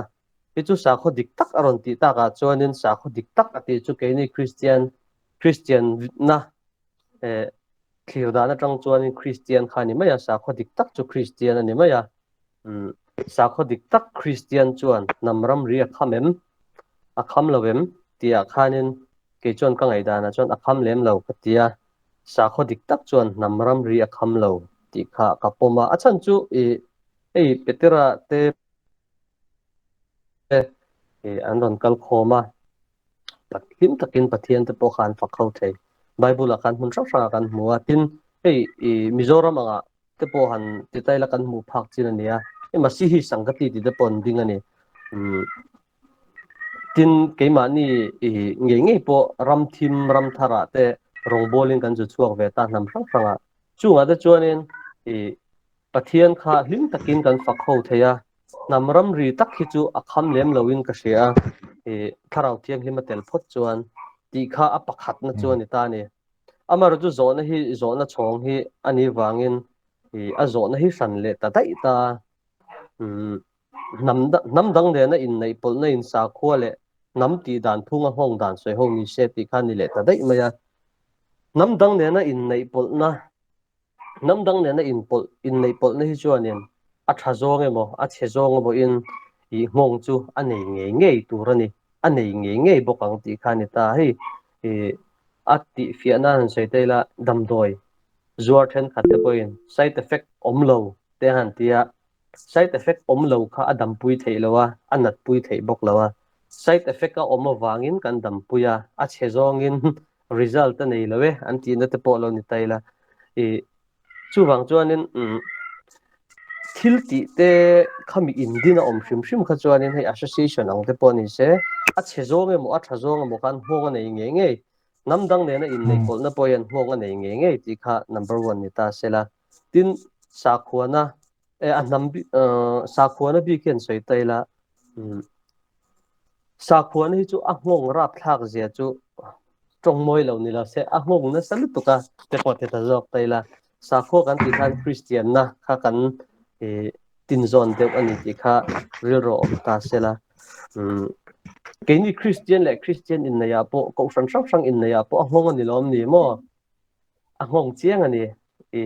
hi chu sakhaw dik tak a rawn tih tak ah chuanin sakhaw dik tak a tih chu keini Kristian, Kristian na eh thlir dan atang chuanin Kristian kha a ni mai a, sakhaw dik tak chu Kristian a ni mai a. Umm sakhaw dik tak Kristian chuan hnam ramri a kham em? A kham lo em? Tih ah khanin kei chuan ka ngaihdan ah chuan a kham lem lo ka ti a, sakhaw dik tak chuan hnam ramri a kham lo tih kha ka pawm a, a chhan chu ih Hei Petera te an rawn kal khawm a, hlim takin Pathian te pawh kha an fak ho thei. Bible ah khan hmun hrang hrangah kan hmu a, tin hei Mizoram angah te pawh han ti ta ila kan hmuh phak chin a ni a, hei Masihi Sangati tih te pawh an ding a ni. Tin keimahni ngei ngei pawh ram thim ram tharah te rawngbawlin kan zu chhuak ve ta hnam hrang hrangah. Chungah te chuanin Pathian kha hlim takin kan fak ho thei a, hnam ramri tak hi chu a kham lem loin ka hria a, ih thlarau thianghlim a tel phawt chuan tih kha a pakhatna chu a ni ta a ni. Amaherawh chu zawhna hi zawhna chhawng hi a nih vangin ih a zawhna hi hran leh ta daih ta a, umm hnam hnam dang nena inneih pawlhna in sakhua leh hnam tih dan phunga nghawng dan sawi ho ni se tih kha a ni leh ta daih mai a. Hnam dang nena inneih pawlhna Hnam dang nena inpawlh, inneih pawlhna hi chuanin a tha zawng emaw, a chhe zawng emawin ih nghawng chu a nei ngei ngei tur a ni, a nei ngei ngei bawk ang tih kha a ni ta. Hei ih a tihfiahna han sawi ta ila damdawi zuar thenkhat te pawhin side effect awm lo te han ti a, side effect awm lo kha a dampui theih lo a, a natpui theih bawk lo a. Side effect a awm avangin kan dampui a, a chhe zawngin result a nei lo e an tihna te pawh lo ni ta ila. Ih chuvang chuanin umm thil tih te khami indin a awm hrim hrim kha chuanin hei association ang te pawh ni se a chhe zawng emaw a tha zawng emaw khan nghawng a nei ngei ngei. Hnam dang nena inneih pawlhna pawh hian nghawng a nei ngei ngei tih kha number one ni ta sela. Tin sakhuana eh a hnam sakhuana bik hian sawi ta ila umm Sakhuana hi chu a nghawng rapthlak zia chu tawng mawi lo ni lo se a nghawng nasa lutuk a te pawh ti ta zawk ta ila. Sakhua kan tih khan Kristianna kha kan I tinzawn deuh ani tih kha rilru awm ta sela. Um keini Christian leh Christian inneihah pawh kohhran hrang hrang inneihah pawh a nghawng ani lawm ni maw? A nghawng chiang ani. I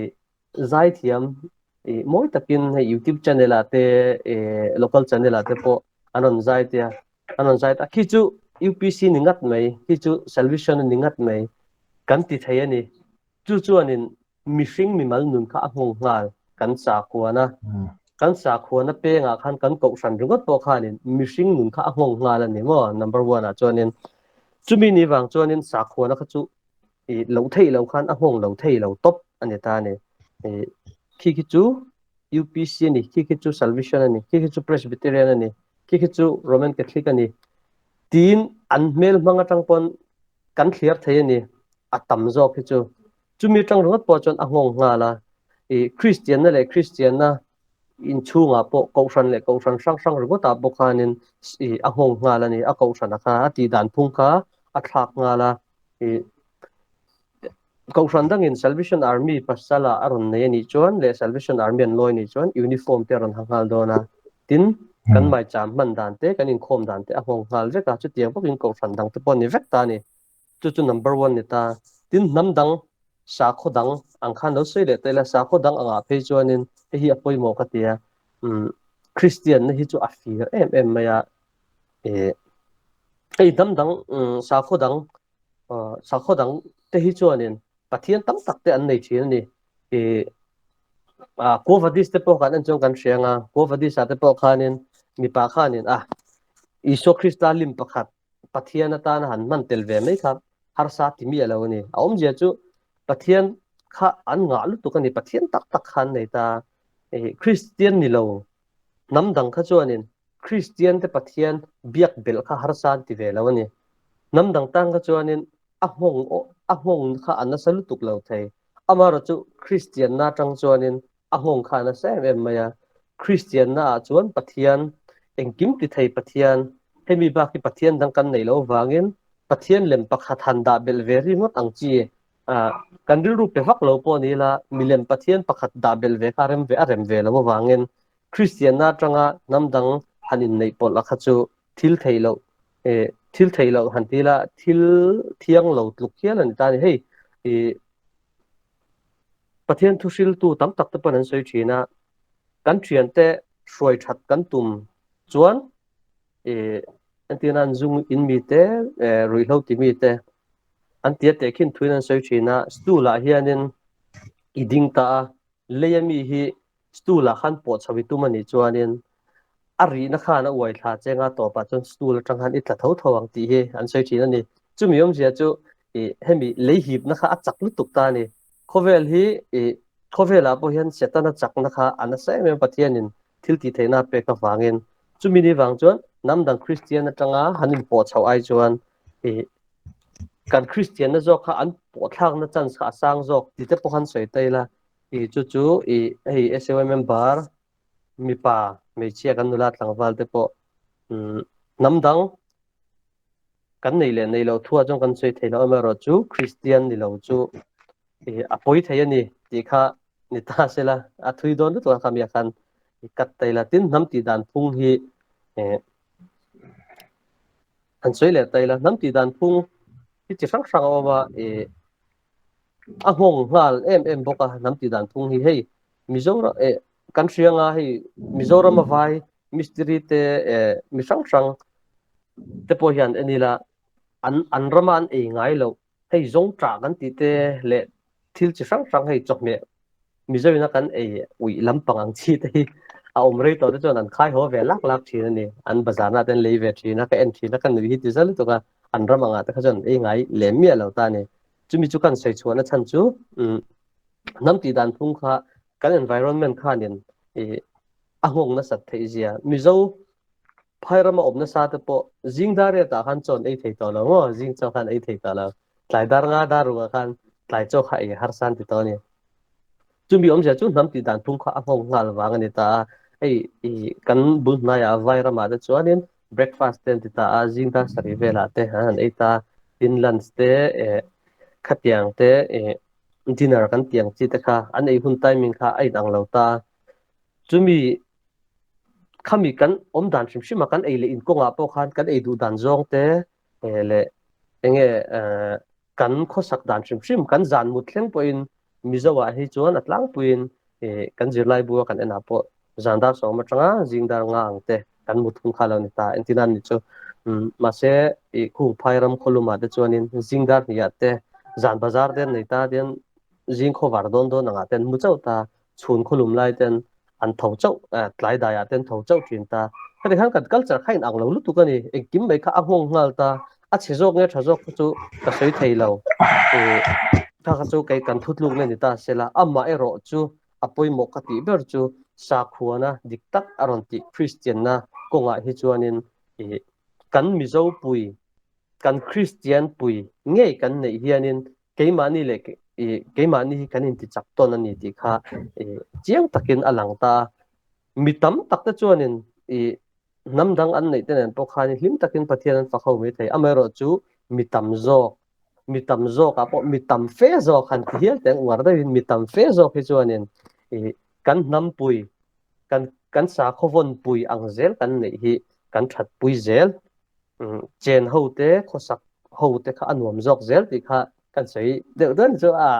zaithiam i mawi takin hei YouTube channel ah te i local channel ah te pawh an rawn zai te a an rawn zai ta khi chu UPC ni ngat mai khi chu salvation ni ngat mai kan ti thei ani chu chuanin mihring mimal nun kha a nghawng nghal kan sakhuana kan sakhuana pengah khan kan kohhran ringawt pawh khanin mihring nun kha a nghawng nghal ani maw number 1 ah chuanin chumi ni wang chuanin sakhuana kha chu i lo thei lo khan a nghawng lo thei lo top ani ta ani i khi khi chu UPC ani khi khi chu Salvation ani khi khi chu Presbyterian ani khi khi chu Roman Catholic ani tin an hmel hmang atang pawn kan thliar thei ani a tam zawk hi chu chumi tang ringawt pawh chuan a nghawng nghal a i Christian na leh Christian na in chhungah pawh kohhran leh kohhran hrang hrang ringawtah pawh khanin i a nghawng nghal ani a kohhran a kha a tih dan phung kha a thlak nghal a i kohhran dangin Salvation Army pasala a rawn nei anih chuan leh Salvation Army an lawi anih chuan uniform te a rawn ha nghal dawn a tin kan maicham hman dan te kan inkhawm dan te a nghawng nghal vek a chutiang bawkin kohhran dang te pawh ni vek ta ani chu chu number 1 ni ta tin hnam dang sakhaw dang ang khan lo sawi leh taila sakhaw dang anga phei chuanin hei hi a pawimawh ka tia um Christian na hi chu a fir em em mai a e hei hnam dang sakhaw dang sakhaw dang te hi chuanin Pathian tam tak te an nei thin ani e a Quo Vadis te pawh khan an chuan kan hrianga Quo Vadis ah te pawh khanin mipa khanin a Isua Krista lim pakhat Pathian atana han hman tel ve mai kha harsa ti mi alo ani a awmzia chu Pathian kha an ngah lutuk ani Pathian tak tak khan nei ta e Christian ni lo hnam dang kha chuanin Christian te Pathian biak bel kha harsa an ti ve lo ani hnam dang tang kha chuanin a nghawng a nghawng kha an nasa lutuk lo thei amaro chu Christian na tang chuanin a nghawng kha nasa em em mai a Christian na ah chuan Pathian engkim ti thei Pathian hemi bak hi Pathian dang kan nei lo wangin Pathian lem pakhat han dah bel ve ringawt ang chi a kan rilru pe vak lo pawh ni la milem Pathian pakhat dah bel ve kha rem ve a rem ve lo wangin Christian na tanga hnam dang han in nei pawlh a kha chu thil thei lo e thil thei lo han ti la thil thiang lo tluk hial ani ta ni hei e Pathian thu hril tu tam tak te pawn an sawi thin a kan thian te hruai that kan tum chuan e entirna an zung in mi te e ruihhlo ti mi te an tia te khin thuin an sawi thin a stool ah hianin i ding ta a leia mi hi stool ah khan pawh chho i tum ani chuanin a rihna khan a uai thla chenga tawpah chuan stool atang khan i tla tho tho ang tih hi an sawi thin ani chumi awmzia chu i hemi lei hipna kha a chak lutuk ta ani khawvel hi i khawvelah pawh hian setana chakna kha a nasa em em Pathianin thil ti theihna a pek avangin chumi ni vang chuan hnam dang Christian atanga han in pawh chho ai chuan i kan Christian na zawk kha an pawh thlakna chance kha a sang zawk ti te pawh khan sawi ta ila i chu chu i hei SAY member mipa hmeichhia kan nula tlangval te pawh hnam dang kan nei leh nei lo thua chuan kan sawi thei lo amaherawh chu Christian ni lo chu a pawi thei ani tih kha ni ta sela a thui dawn lutuk a khami khan kat taila tin hnam tih dan phung hi an sawi leh taila hnam tih dan phung hi chi hrang hrang a awm a a nghawng nghal em em bawk a hnam tih dan phung hi hei Mizoram e kan hrianga hei Mizoram a vai mistiri te e mi hrang hrang te pawh hian enila an an rama an ei ngai lo hei zawng tah kan tih te leh thil chi hrang hrang hei chawhmeh Mizoina kan ei uih lampang ang chi te hi a awm rei tawh te chuan an khai haw ve lak lak thin ani an bazar na te an lei ve thin a ka en thin a ka nui hi ti zal lutuk a an ram angah te kha chuan ei ngai lem miah lo ta ani chumi chu kan sawi chhuahna chhan chu hnam tih dan phung kha kan environment khanin i a nghawng nasat theih zia Mizo phai rama awm nasa te pawh zing dar riat ah khan chaw an ei thei tawh lo maw zing chaw khan ei thei tawh lo tlai dar nga dar ruk ah khan tlai chaw kha ei harsa an ti tawh ani chumi awmzia chu hnam tih dan phung kha a nghawng nghal vang ani ta a hei i kan bul hnaiah vai ramah te chuanin breakfast te an ti ta a zing dar sarih velah te an ei ta tin lunch te eh khatiang te eh dinner kan tiang chi te kha an ei hun timing kha a inang lo ta. Chumi khami kan awm dan hrim hrim a kan ei leh in kawngah pawh khan kan ei duh dan zawng te leh enge kan khawsak dan hrim hrim kan zan mut thleng pawhin Mizo ah hi chuan a tlangpuiin kan zirlai bu a kan en ah pawh zan dar sawm atanga zing dar nga ang te kan mut hun kha lo ni ta entir nan ni chu mahse ih khung phai ram khawlum ah te chuanin zing dar hnih ah te zan bazar te an nei ta tian zing khawvar dawn dawn ang ah te an mu chauh ta chhun khawlum lai ten an tho chauh tlai dai ah te an tho chauh thin ta heti khan kan culture kha inang lo lutuk a ni engkim mai kha a nghawng nghal ta a chhe zawk nge tha zawk kha chu ka sawi thei lo kha kha chu kei kan thutlukna ni ta sela amah erawh chu a pawimawh ka tih ber chu sakhuana dik tak a rawn tih Kristian na kawngah hi chuanin kan Mizo pui kan Kristian pui ngei kan neih hianin keimahni leh keimahni hi kan intichak tawn a ni tih kha chiang takin a lang ta a. Mi tam tak te chuanin hnam dang an neih te nen pawh khan hlim takin Pathian an fak ho mai thei. Amaherawhchu mi tam zawk, mi tam zawkah pawh mi tam fe zawk han ti hial teh ang uar deuhin mi tam fe zawk hi chuanin kan hnampui, kan kan sakhaw vawnpui ang zel kan neih hi kan thatpui zel. Chen ho te khawsak ho te kha a nuam zawk zel tih kha kan sawi deuh dawn chu a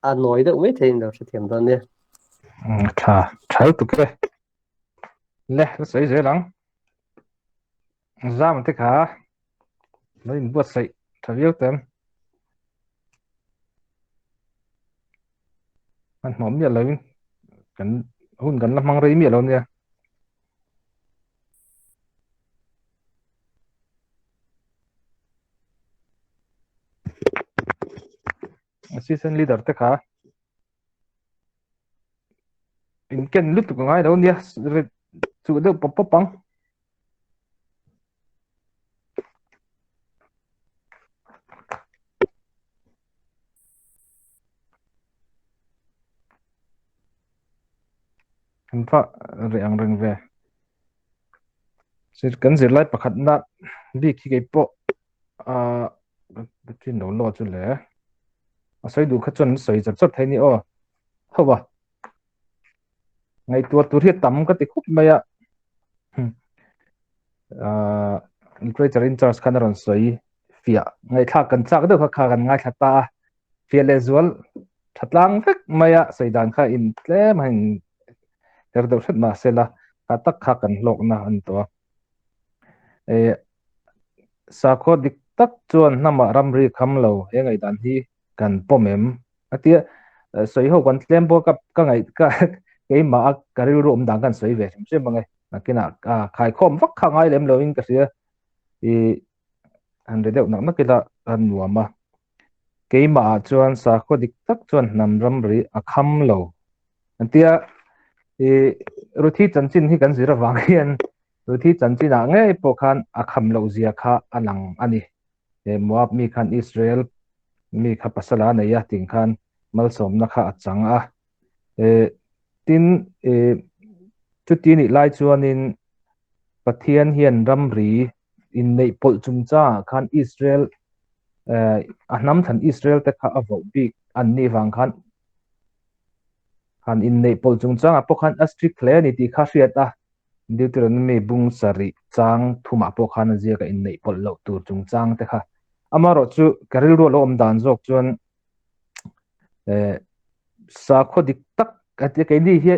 a nawi deuh mai theiin lo hrethiam dawn nia. Tha tha lutuk e. Le ka sawi zel ang. Zam te kha lo in buatsaih tha viau tem. Hmanhmawh miah loin kan hun kan la hmang rei miah lo nia. Assistant leader te kha in ken lutuk a ngai lo nia chu deuh pawp pawp ang. Kan va reh ang reng ve. Sir kan zirlai pakhatna bik hi kei pawh ah ka chin lo lo chu le. A sawi duh kha chuan an sawi char char thei ni aw. Ho va. Ngaihtuah tur hi a tam ka ti khup mai a. Ah literature in charge khan a rawn sawi fiah ngaihthlak kan chak deuh kha kha kan ngaithla ta a. Fiah leh zual tha tlang vek mai a sawi dan kha in tlem a in her deuh hret mahse la kha tak kha kan hlawkna a ni tawh a. Eh sakhaw dik tak chuan hnamah ramri kham lo he ngaihdan hi kan pawm em a tia sawi ho kan tlem bawk a ka ngaih ka keimah a ka rilru awm dan kan sawi ve hrim hrim ang e nakinah khaikhawm vak kha ngai lem loin ka hria ih han ri deuh nak nak ila a nuam a keimah ah chuan sakhaw dik tak chuan hnam ramri a kham lo an tia ih Ruthi chanchin hi kan zir avang hian Ruthi chanchin ah ngei pawh khan a kham loh zia kha a lang a ni he Moab mi khan Israel mi kha pasal a nei a ting khan malsawmna kha a chang a eh tin eh chuti nih lai chuanin Pathian hian ramri inneih pawlh chungchangah khan Israel eh a hnam thlan Israel te kha a voh bik an nih vang khan han inneih pawlh chungchangah pawh khan a strict hle a ni tih kha hriat a Deuteronomy bung sarih chang thumah pawh khan a ziak a inneih pawlh loh tur chungchang te kha amaherawh chu ka rilru a lo awm dan zawk chuan eh sakhaw dik tak a tia keini hi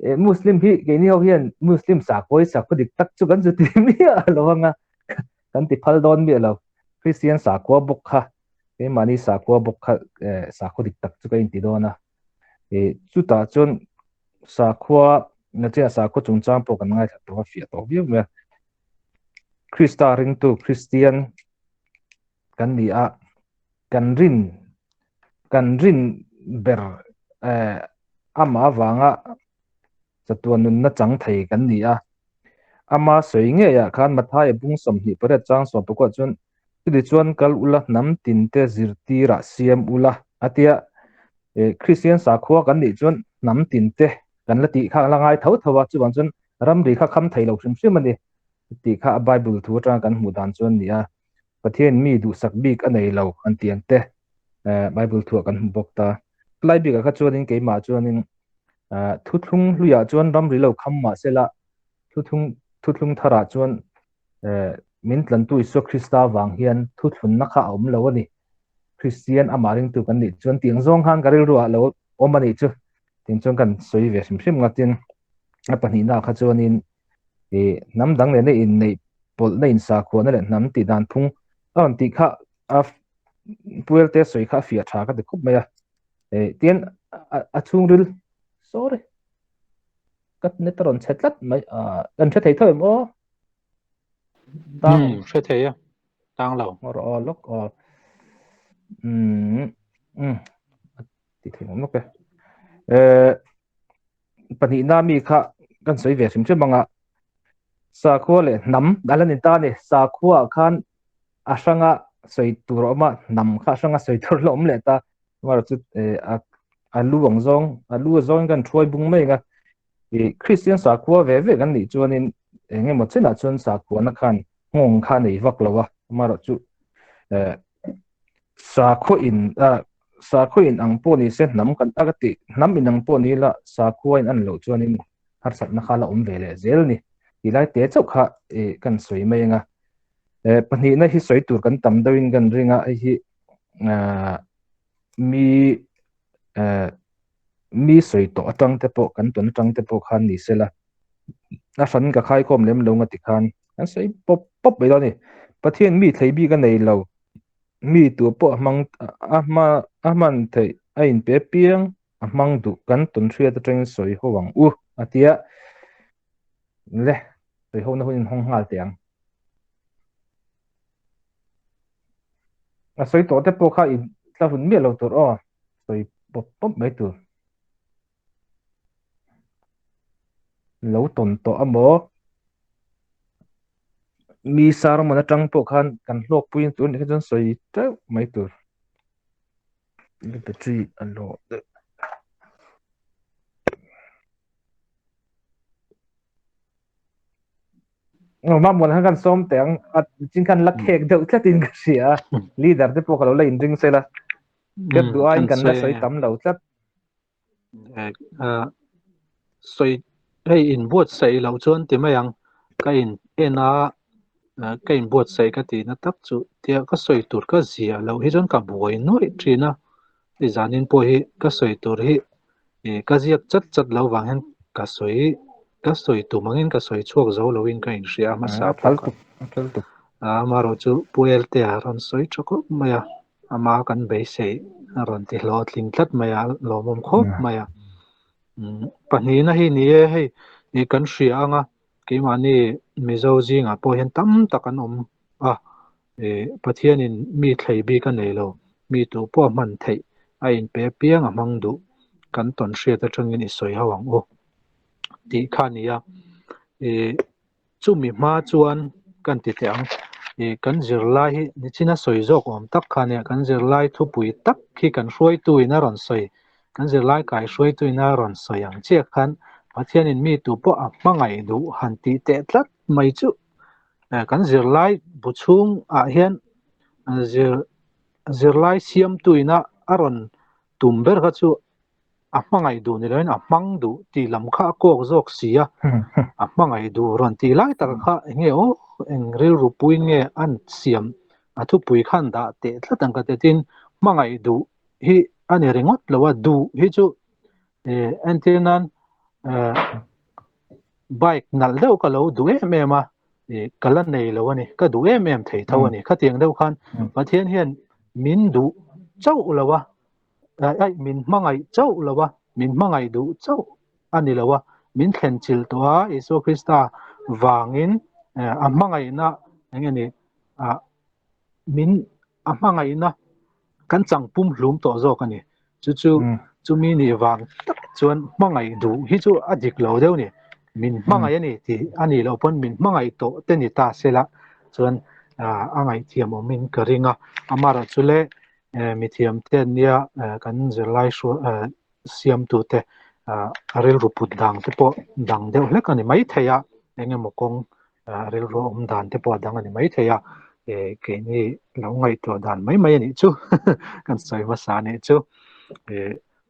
eh Muslim hi keini ho hian Muslim sakhaw hi sakhaw dik tak chu kan chu ti miah lo anga kan ti phal dawn miah lo Christian sakhua bawk kha keimahni sakhua bawk kha eh sakhaw dik tak chu ka inti dawn a eh chutah chuan sakhua na chiah sakhua chungchang pawh kan ngaithla tawh a fiah tawh viau mai a Krista ringtu Christian kan ni a kan rin kan rin ber eh ama avanga chatuan nunna chang thei kan ni a ama sawi ngei ah khan Matthai bung 28 chang 19 chuan chuli chuan kal ula hnam tin te zirtirah siam ula atia eh Christian sakhua kan nih chuan hnam tin te kan la tih kha la ngai tho tho a chuvang chuan ramri kha kham thei lo hrim hrim a ni tih kha a Bible thu atanga kan hmuh dan chuan ni a Pathian mi duhsak bik a nei lo an ti ang te eh Bible thuah kan hmu bawk ta. Lai bikah kha chuanin keimah chuanin. Thuthlung hluiah chuan ramri lo kham mah sela, thuthlung thuthlung tharah chuan min tlantu Isua Krista vang hian thuthlunna kha a awm lo a ni. Kristian amah ringtu kan nih chuan tiang zawng khan ka rilru ah lo awm a nih chu. Tiang chuan kan sawi ve hrim hrim ngatin a pahnihna kha chuanin i hnam dang leh na inneih pawlhna insakhuana leh hnam tih dan phung a rawn tih kha a puelte sawi kha a fiah tha ka ti khawp mai a. Tian a chhungril sorry ka net a rawn chhe tlat mai a kan hre thei tho em aw tang hre thei a tang lo ngor aw lok aw um um ti thei ngom lok e eh pahnih na mi kha kan sawi ve hrim hrim anga sakhua leh hnam ala ni ta ni sakhua khan a hranga sawi tur a awm a hnam kha a hranga sawi tur la awm leh ta mar chu a a lu ang zawng a lu a zawng kan thuai bung mai anga i Christian sakhua ve ve kan nih chuanin eng emaw chenah chuan sakhuana khan nghawng kha nei vak lo a mar chu sakhua in a sakhua in ang pawh ni se hnam kan a ka ti hnam in ang pawh ni la sakhua in an loh chuanin harsatna kha la awm ve leh zel ni ti lai te chauh kha i kan sawi mai anga pahnihna hi sawi tur kan tam deuhin kan ring a hei hi mi mi sawi tawh atang te pawh kan tawn atang te pawh khan ni sela a hran ka khaikhawm lem lo nga ti khan kan sawi pawp pawp mai dawn a ni Pathian mi thlei bik a nei lo mi tu pawh a hmang a hma a hman theih a inpe piang a hmang duh kan tawn hriat atangin sawi ho ang u a tia le sawi ho na hun in hawng nghal teh ang a sawi tawh te pawh kha in tla hun miah lo tur aw sawi pawp pawp mai tur lo tawn tawh amaw mi sermon atang pawh khan kan hlawkpui tur anih kha chuan sawi teuh mai tur battery a low deuh. Ma muan khan kan sawm teh ang a chin khan la khek deuh tlatin ka hria leader te pawh ka lo la inring sela ka duh aiin kan la sawi tam lo tlat sawi hei in buatsaih loh chuan ti mai ang ka in en a ka in buatsaih ka tihna tak chu tia ka sawi tur ka ziah loh hi chuan ka buai nuaih thin a hei zanin pawh hi ka sawi tur hi ih ka ziak chat chat lo vang hian ka sawi ka sawi tum angin ka sawi chhuak zo loin ka inhria a hmasa pawh kha amaherawhchu Pu Eltea rawn sawi tha khawp mai a ama kan beisei a rawn ti hlawhtling tlat mai a lawmawm khawp mai a pahnihna hi ni e hei ih kan hria anga keimahni Mizo zingah pawh hian tam tak an awm a ih Pathianin mi thlei bik a nei lo mi tu pawh a hman theih a inpe apiang a hmang duh kan tawn hriat atangin i sawi ho ang u tih kha a ni a ih chumi hma chuan kan ti teh ang ih kan zirlai hi nichina sawi zawk awm tak kha nia kan zirlai thupui tak hi kan hruaitu in a rawn sawi kan zirlai kai hruaitu in a rawn sawi ang chiah khan Pathianin mi tu pawh a hmangaih duh han tih teh tlat mai chu kan zirlai bu chhung ah hian zir zirlai siamtu ina a rawn tum ber kha chu a hmangaih duh ni loin a hmang duh tih lam kha a kawk zawk si a a hmangaih duh rawn tih lai tak kha enge aw eng rilru puiin nge an siam a thupui khan dah teh tlat ang ka ti tin hmangaih duh hi a ni ringawt lo a duh hi chu entir nan bike nalh deuh ka lo duh em em a ka la nei lo a ni ka duh em em thei tho a ni khatiang deuh khan Pathian hian min duh chauh lo a ai min hmangaih chauh lo a min hmangaih duh chauh a ni lo a min thlen chilh tawh a Isua Krista vangin a hmangaihna eng nge ni min a hmangaihna kan chang pum hlum tawh zawk a ni chu chu chumi nih vang tak chuan hmangaih duh hi chu a dik lo deuh ni min hmangaih a ni tih a nih loh pawn min hmangaih tawh te ni ta sela chuan a ngaihthiam awmin ka ring a amaherawhchu le mithiam te an nia kan zirlai siamtu te a rilru put dang te pawh dang deuh hlek a ni maithei a eng emaw kawng rilru awm dan te pawh a dang a ni maithei a keini lo ngaihtuah dan mai mai a nih chu kan sawi hmasa a nih chu.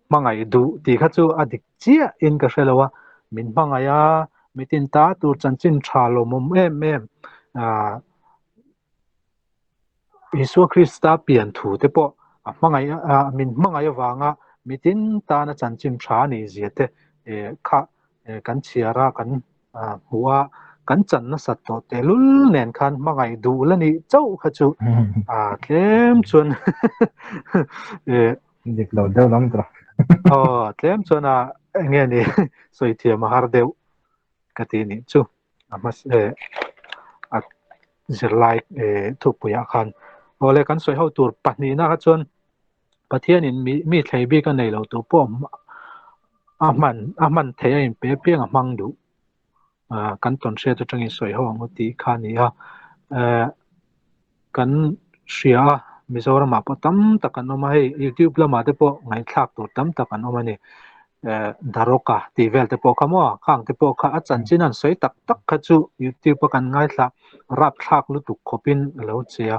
Hmangaih duh tih kha chu a dik chiah in ka hre lo a, min hmangaih a, mitin ta tur chanchin tha lawmawm em em ah Isua Krista pian thu te pawh a hmangaih ah min hmangaih avanga mitin tana chanchin tha a nih zia te eh kha kan chhiar a kan hmuh a kan chan nasat tawh tehlul nen khan hmangaih duh la nih chauh kha chu a tlem chuan eh dik lo deuh lam ta aw tlem chuan a enge ni sawi thiam a har deuh ka ti nih chu a hmas eh a zirlai eh thupuiah khan awle kan sawi ho tur pahnihna kha chuan Pathianin mi mi thlei bik a nei lo tu pawh a hman a hman theih a inpe piang a hmang duh. Ah kan tawn hriat atangin sawi ho ang u tih kha a ni a. Eh kan hria a Mizoramah pawh tam tak an awm a hei YouTube lamah te pawh ngaihthlak tur tam tak an awm a ni. Eh Daroka tih vel te pawh kha maw khang te pawh kha a chanchin an sawi tak tak kha chu YouTube a kan ngaithla rapthlak lutuk khawpin a lo che a.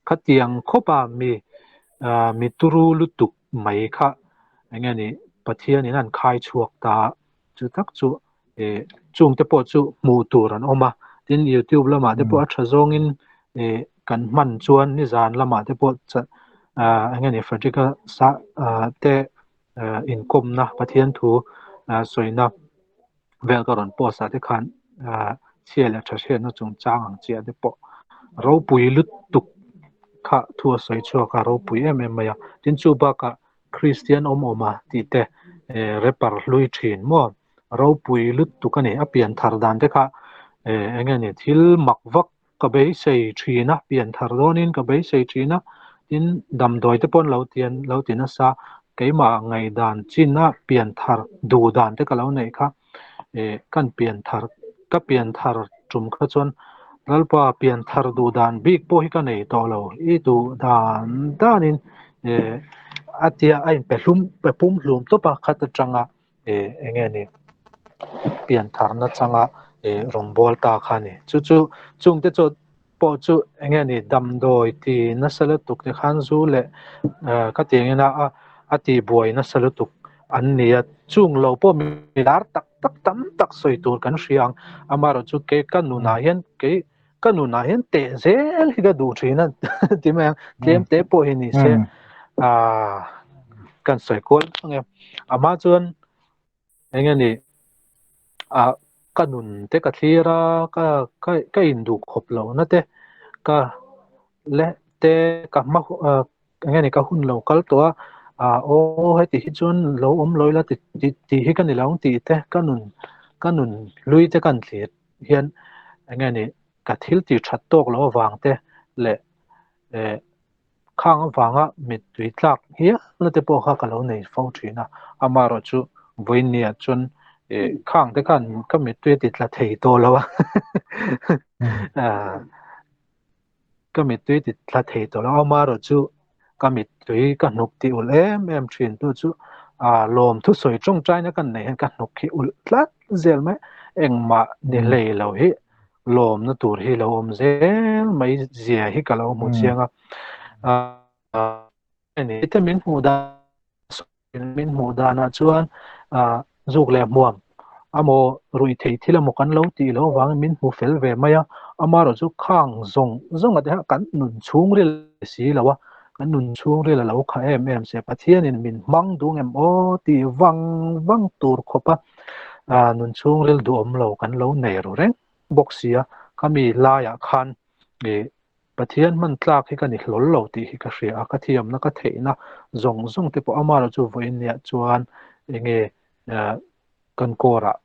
Khatiang khawpa mi ah mi turu lutuk mai kha eng nge ni Pathianin an khai chhuak ta chu tak chu eh chung te pawh chu hmuh tur an awm a tin youtube lamah te pawh a tha zawngin eh kan hman chuan nizan lamah te pawh ah eng nge ni Frederick-a sa ah te ah inkawmna Pathian thu ah sawina vel ka rawn post ah te khan ah chhia leh tha hriatna chungchang ang chiah te pawh ropui lutuk kha thu a sawi chhuak a ropui em em mai a tin chu bakah Kristian awm awm a tih te eh rapper hlui thin maw ropui lutuk a ni a pian thar dan te kha eh eng nge ni thil mak vak ka beisei thin a pian thar dawnin ka beisei thin a tin damdawi te pawh an lo ti lo ti nasa keimah ngaihdan chin a pian thar duh dan te ka lo neih kha eh kan pian thar ka pian thar tum kha chuan Lalpa pian thar duh dan bik pawh hi ka nei tawh lo i duh dan danin eh a tia a inpe hlum pe pum hlum tawp a khat atanga eh eng nge ni pian tharna changa eh rawngbâwl ta kha a ni chu chu chungte chu pawh chu eng nge ni damdawi ti nasa lutuk te khan zu leh ah ka tih angin a a tihbuai nasa lutuk an ni a chung lo pawh mi lar tak tak tam tak sawi tur kan hria ang amaherawh chu kei ka nunah hian kei ka nunah hian teh zel hi ka duh thin a ti mai ang tlem te pawh hi ni se ah kan sawi kual ang e amah chuan eng nge ni ah ka nun te ka thlir a ka ka ka induh khawp lo na te ka le te ka hma ah eng nge ni ka hun lo kal tawh a ah aw heti hi chuan lo awm lo ila ti tih hi ka ni lo ang tih te ka nun ka nun hlui te kan thlir hian eng nge ni ka thil tih that tawk loh avang te leh eh khang avanga mittui tlak hial na te pawh kha ka lo nei fo thin a amaherawh chu vawinia chuan eh khang te khan ka mittui a ti tla thei tawh lo a ah ka mittui ti tla thei tawh lo amaherawh chu ka mittui ka hnuk tih ulh em em thin tu chu ah lawm thusawi tawngtaina kan neih hian ka hnuk hi ulh tlat zel mai engmah ni hlei lo hi lawmna tur hi lo awm zel mai zia hi ka lo hmu chiang a ah ani te min hmuh dan min hmuh danah chuan ah zuk leh hmuam amaw ruih theih thil emaw kan lo tih loh avangin min hmu fel ve mai a amaherawh chu khang zawng zawng ah te khan kan nun chhungril si lo a kan nun chhungril a lo kha em em se Pathianin min hmang duh ngem aw tih vang vang tur khawp a ah nun chhungril duhawm lo kan lo nei ru reng bawk si a khami laiah khan ih Pathian hman tlak hi ka ni hlawl lo tih hi ka hria a, ka thiamna ka theihna zawng zawng te pawh amaherawh chu vawiin niah chuan enge kan kawrah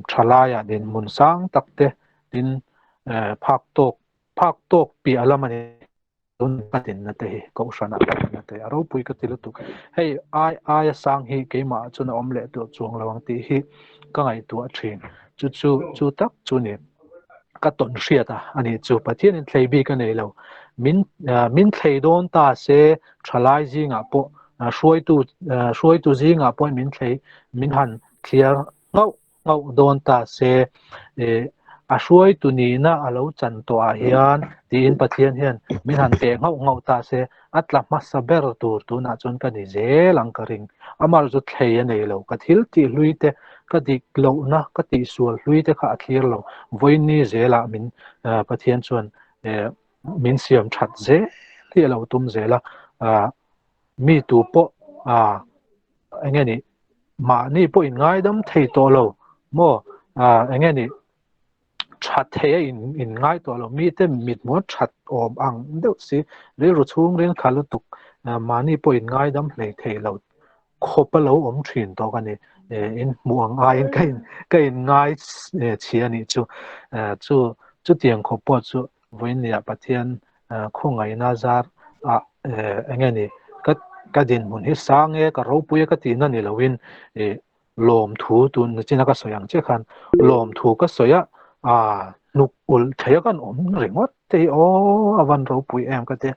thalaiah dinhmun sang tak te tin phak tawk phak tawk piah lam a ni tun ka dinna te hi kohhranah ka dinna te a ropui ka ti lutuk hei ai aia sang hi keimah chuan a awm leh tawh chuang lo ang tih hi ka ngaihtuah thin chu chu chu tak chu ni. ka tawn hriat a ani chu Pathianin thlei bik a nei lo min min thlei dawn ta se thalai zingah pawh hruaitu hruaitu zingah pawh min thlei min han thliar nghauh nghauh dawn ta se e A hruaitu nihna a lo chan tawhah hian tiin Pathian hian min han teh nghauh nghauh ta se, a tla hmasa ber tur tunah chuan ka ni zel ang ka ring. Amah chu thlei a nei lo, ka thil tih hlui te, ka dik lohna, ka tihsual hlui te kha a thlir lo. Vawiinni zelah min Pathian chuan min siam that zel hi a lo tum zel a, mi tu pawh eng nge ni mahni pawh in ngaidam thei tawh lo maw eng nge ni tha thei a in in ngai tawh lo mite mit hmuh that awm ang deuh si rilru chhung ril kha lutuk mahni pawh in ngaidam hlei thei lo khawp a lo awm thin tawh ka ni in hmuh ang aiin ka in ka in ngai chhia a nih chu chu chutiang khawp pawh chu vawiin Pathian khawngaihna zar ah eng nge ni ka ka dinhmun hi sang e ka ropui e ka tihna ni loin ih lawmthu tun nachina ka sawi ang che khan lawmthu ka sawi a ah hnuk ulh thei a kan awm ringawt te hi aw a van ropui em ka tia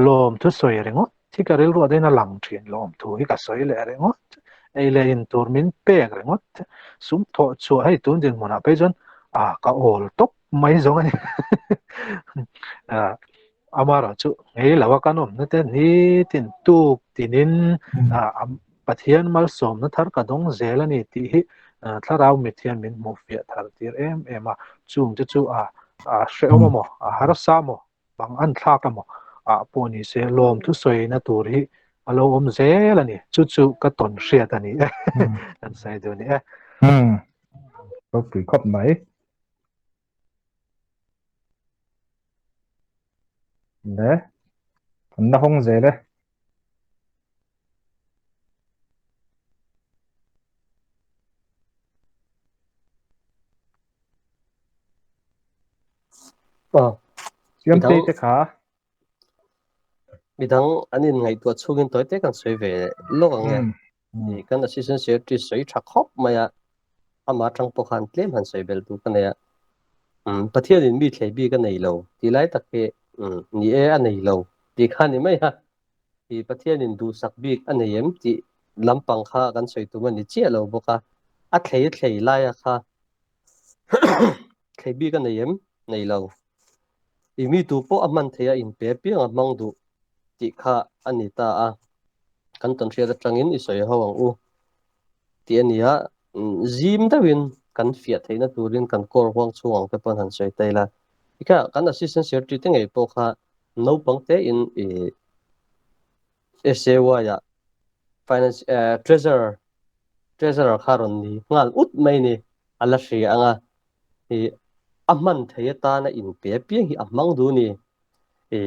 lawmthu sawi ringawt hi ka rilru ah dahin a lang thin lawmthu hi ka sawi leh ringawt ei leh in tur min pek ringawt sum thawh chhuah hei tun dinhmunah phei chuan ah ka awl tawp mai zawng a ni amaherawh chu ngei lo a kan awmna te nitin tuk tinin Pathian malsawmna thar ka dawng zel a ni tih hi thlarau mit hian min hmuh fiah thar tir em em a chung te chu a hrehawm emaw a harsa emaw bang an thlak emaw ah pawh ni se lawm thusawina tur hi a lo awm zel a ni chu chu ka tawn hriat a ni e kan sawi duh a ni e. Ropui khawp mai. Le an la hawng zel e. Siamtei te kha. Midang an in ngaihtuah chhungin tawi te kan sawi ve lawk ang e. Kan assistant secretary sawi tha khawp mai a, amah atang pawh khan tlem han sawi belh duh ka nei a. Pathianin mi thlei bik a nei lo tih lai tak hi ni e a nei lo tih kha a ni mai a. Pathianin duhsak bik a nei em tih lampang kha kan sawi tum a ni chiah lo bawk a. A thlei thlei laia kha thlei bik a nei em? Nei lo. I mi tu pawh a hman theih a inpe piang a hmang duh tih kha a ni ta a, kan tawnhriat atangin i sawi ho ang u tih a ni a, zim deuhin kan fiah theihna turin kan kawr huang chhung ang te pawn han sawi ta ila. Tikha kan assistant secretary te ngei pawh kha naupang tein i SAY ah finance treasurer treasurer kha rawn ni nghal ut mai ni a la hria ang a. I a hman thei atana inpe apiang hi a hmang duh ni. I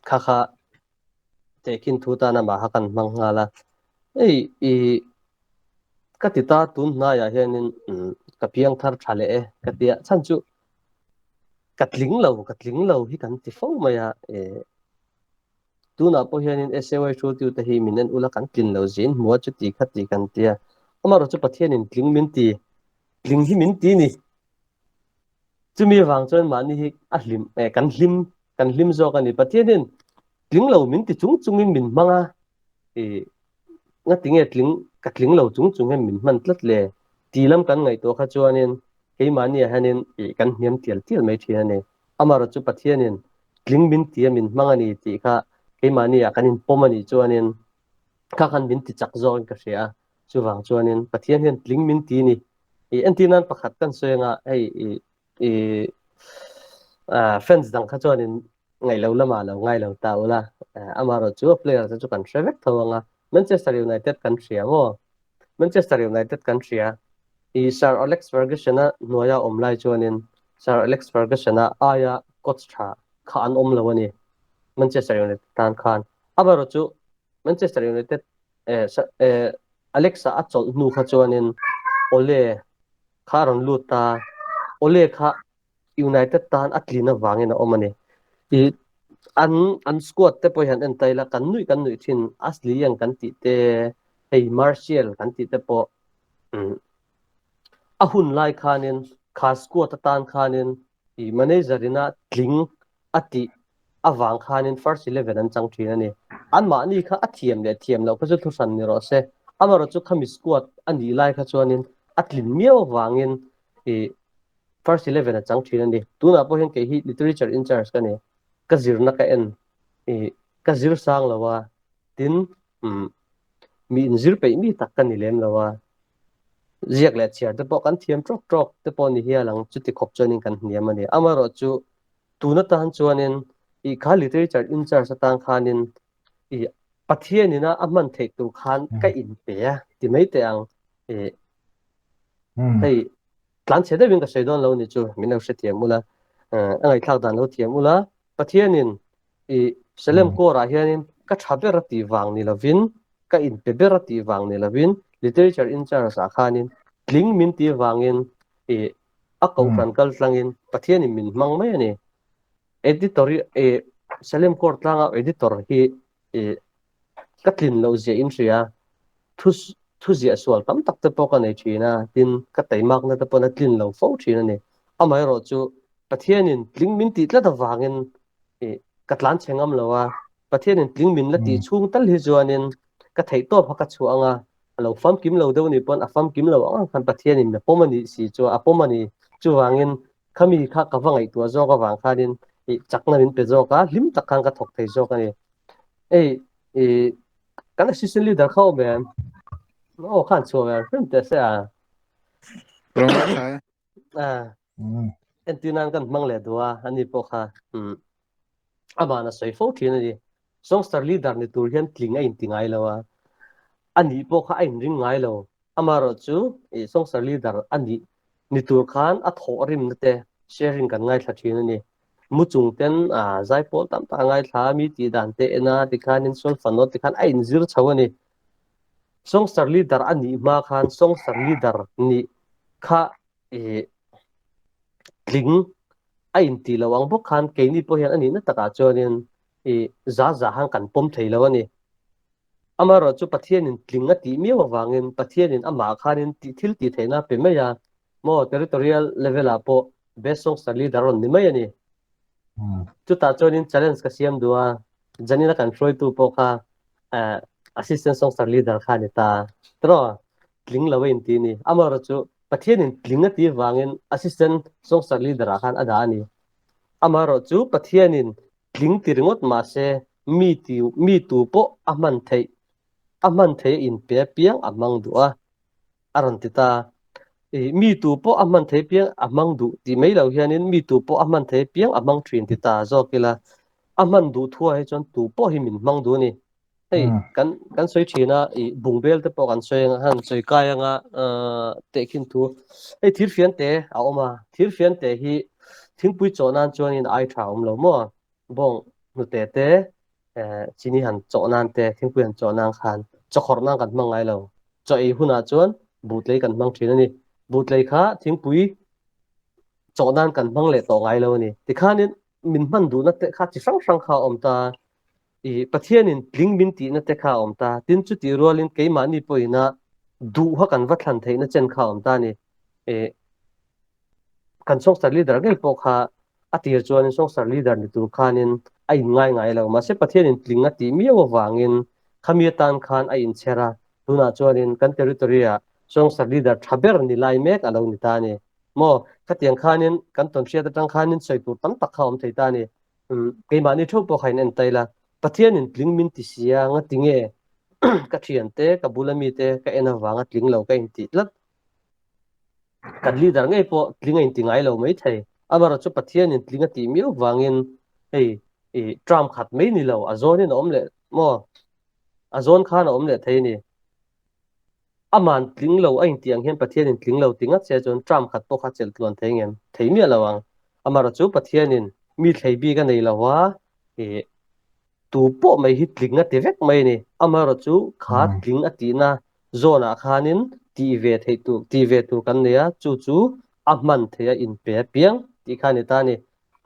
kha kha tehkhin thu tan amah kha kan hmang nghal a. Hei i ka ti ta tun hnaiah hianin ka piang thar tha leh e ka tia chhan chu ka tling lo ka tling lo hi kan ti fo mai a. I tunah pawh hianin SAY hruaitu te hi min en ula kan tlin lo zin hmu a chuti kha ti kan tia. Amaherawhchu Pathianin tling min ti tling hi min ti ni. Chumi avang chuan mahni hi a hlim eh kan hlim kan hlim zawk a ni. Pathianin tling lo min ti chung chungin min hmang a, ih ngati nge tling ka tling lo chung chung hian min hman tlat le ti lam kan ngaihtuah kha chuanin keimahniah hianin ih kan hniam tial tial mai thin a ni. Amaherawhchu chu Pathianin tling min ti a min hmang a ni tih kha keimahniah kan inpawm a nih chuanin kha khan min ti chak zawkin ka hria a. Chuvang chuanin Pathian hian tling min ti ni. I entir nan pakhat kan sawi anga hei i i fans dang kha chuanin ngaih lo lamah lo ngai lo ta ula. Amaherawhchu a player te chu kan hre vek tho anga Manchester United kan hria maw? Manchester United kan hria. I Sir Alex Ferguson-a hnuaia awm lai chuanin Sir Alex Ferguson-a aia coach tha kha an awm lo a ni Manchester United tan khan. Amaherawhchu Manchester United Alexa a chawlh hnu kha chuanin Ole kha a rawn lut ta, Ole kha United tan a tlin avangin a awm a ni. I an an squad te pawh hi han en ta ila kan nuih kan nuih thin Ashley Young kan tih te hei Martial kan tih te pawh a hun lai khanin kha squad atan khanin i manager ina tling a tih avang khanin first 11 an chang thin a ni. Anmahni kha a thiam leh thiam loh kha chu thu hran ni rawh se. Amaherawhchu khami squad a nih lai kha chuanin a tlin miau avangin i. First 11 a chang thin a ni. Tunah pawh hian kei hi literature in charge ka ni. Ka zirna ka en i ka zir sang lo a, tin um mi inzir peih mi tak ka ni lem lo a. Ziak leh chhiar te pawh kan thiam tawk tawk te pawh ni hial ang chuti khawp chuanin kan hniam a ni. Amaherawhchu tun atan chuanin i kha literature in charge atan khanin i Pathianina a hman theih tur khan ka inpe a ti mai teh ang. I hei tlan chhe deuhin ka sawi dawn lo ni chu min lo hrethiam ula a ngaihthlak dan lo thiam ula Pathianin i Salem Corps-ah hianin ka tha ber a tih vang ni lovin ka inpe ber a tih vang ni lovin literature in charge-ah khanin tling min tih vangin i a kohhran kal tlangin Pathianin min hmang mai a ni. Editor hi i Salem Corps tlanga editor hi i ka tlin loh ziah in hria thu thu ziah sual tam tak te pawh ka nei thin a, tin ka teimakna te pawn a tlin lo fo thin a ni. Amaherawhchu Pathianin tling min tih tlat avangin i ka tlan chhe ngam lo a, Pathianin tling min la tih chhung tal hi chuanin ka theih tawp kha ka chhuah ang a, a lo famkim lo deuh a nih pawn a famkim lo ang ang khan Pathianin a pawm a nih si chu a pawm a ni. Chuvangin khami kha ka va ngaihtuah zawk avang khanin i chakna min pe zawk a, hlim tak khan ka thawk thei zawk a ni. Hei i kan assistant leader kha awm em? Aw khan chhuah ve hrim teh se a. Entir nan kan hmang leh duh a, ani pawh kha amah a sawi fo thin a ni. Songster leader ni tur hian tling a inti ngai lo a, ani pawh kha a inring ngai lo. Amaherawhchu songster leader a nih ni tur khan a thawh rimna te sharing kan ngaithla thin a ni. Mu chung ten zaipawl tam tak a ngaithla a, mi tih dan te en a, tikhanin solfa note tikhan a inzir chho a ni. Songster leader a nih hma khan songster leader nih kha i tling a intih loh ang bawk khan keini pawh hian a nihna takah chuanin i za za han kan pawm thei lo a ni. Amaherawhchu Pathianin tling a tih miau avangin Pathianin amah khanin tih thil tih theihna a pe mai a, maw territorial level ah pawh best songster leader a rawn ni mai a ni. Chutah chuanin challenge ka siam duh a, Janina kan hruaitu pawh kha assistant songster leader kha a ni ta. Tiraw? Tling lo a inti a ni. Amaherawhchu Pathianin tling a tih vangin assistant songster leader ah khan a dah a ni. Amaherawhchu Pathianin tling ti ringawt mah se mi ti mi tu pawh a hman theih a hman theih a inpe apiang a hmang duh a, a rawn ti ta. I mi tu pawh a hman theih apiang a hmang duh tih mai lo hianin mi tu pawh a hman theih apiang a hmang thin ti ta zawk ila a hman duh thuah hi chuan tu pawh hi min hmang duh a ni. Hei kan kan sawi thin a i bungbel te pawh kan sawi anga han sawi kai anga tehkhin thu hei thir fian te a awm a thir fian te hi thingpui chawh nan chuanin ai tha awm lo maw bawng hnute te chini han chawh nan te thingpui han chawh nan khan chawkhawrh nan kan hmang ngai lo chaw ei hunah chuan buhtlei kan hmang thin a ni buhtlei kha thingpui chawh nan kan hmang leh tawh ngai lo a ni tikhanin min hman duhna te kha chi hrang hrang kha a awm ta I Pathianin tling min tihna te kha a awm ta. Tin, chutih rualin keimahni pawhina duha kan va thlan theihna chen kha a awm ta a ni. I kan Songster Leader ngei pawh kha a tir chuanin Songster Leader ni tur khanin a inngai ngai lo. Mahse, Pathianin tling a tih miau avangin khami atan khan a inchher a. Tunah chuanin kan territory-ah Songster Leader tha ber ni lai mek a lo ni ta a ni. Maw, khatiang khanin kan tawnhriat atang khanin sawi tur tam tak kha a awm thei ta a ni. Keimahni theuh pawh kha in en ta ila, Pathianin tling min ti si a, ngati nge ka thiante, ka bula mite ka en avanga tling lo ka intih tlat. Kan leader ngei pawh tling a inti ngai lo mai thei. Amaherawhchu Pathianin tling a tih miau vangin hei i term khat mai ni lo, a zawnin a awm leh maw? A zawn khan a awm leh thei a ni. Aman tling lo a intih ang hian Pathianin tling lo ti ngat se chuan term khat pawh kha chelh tluan thei ngem? Thei miah lo ang. Amaherawhchu Pathianin mi thlei bik a nei lo a, ih tu pawh mai hi tling a ti vek mai a ni. Amaherawhchu kha tling a tihna zawnah khanin tih ve theih tur, tih ve tur kan nei a, chu chu a hman theih a inpe apiang tih kha a ni ta a ni.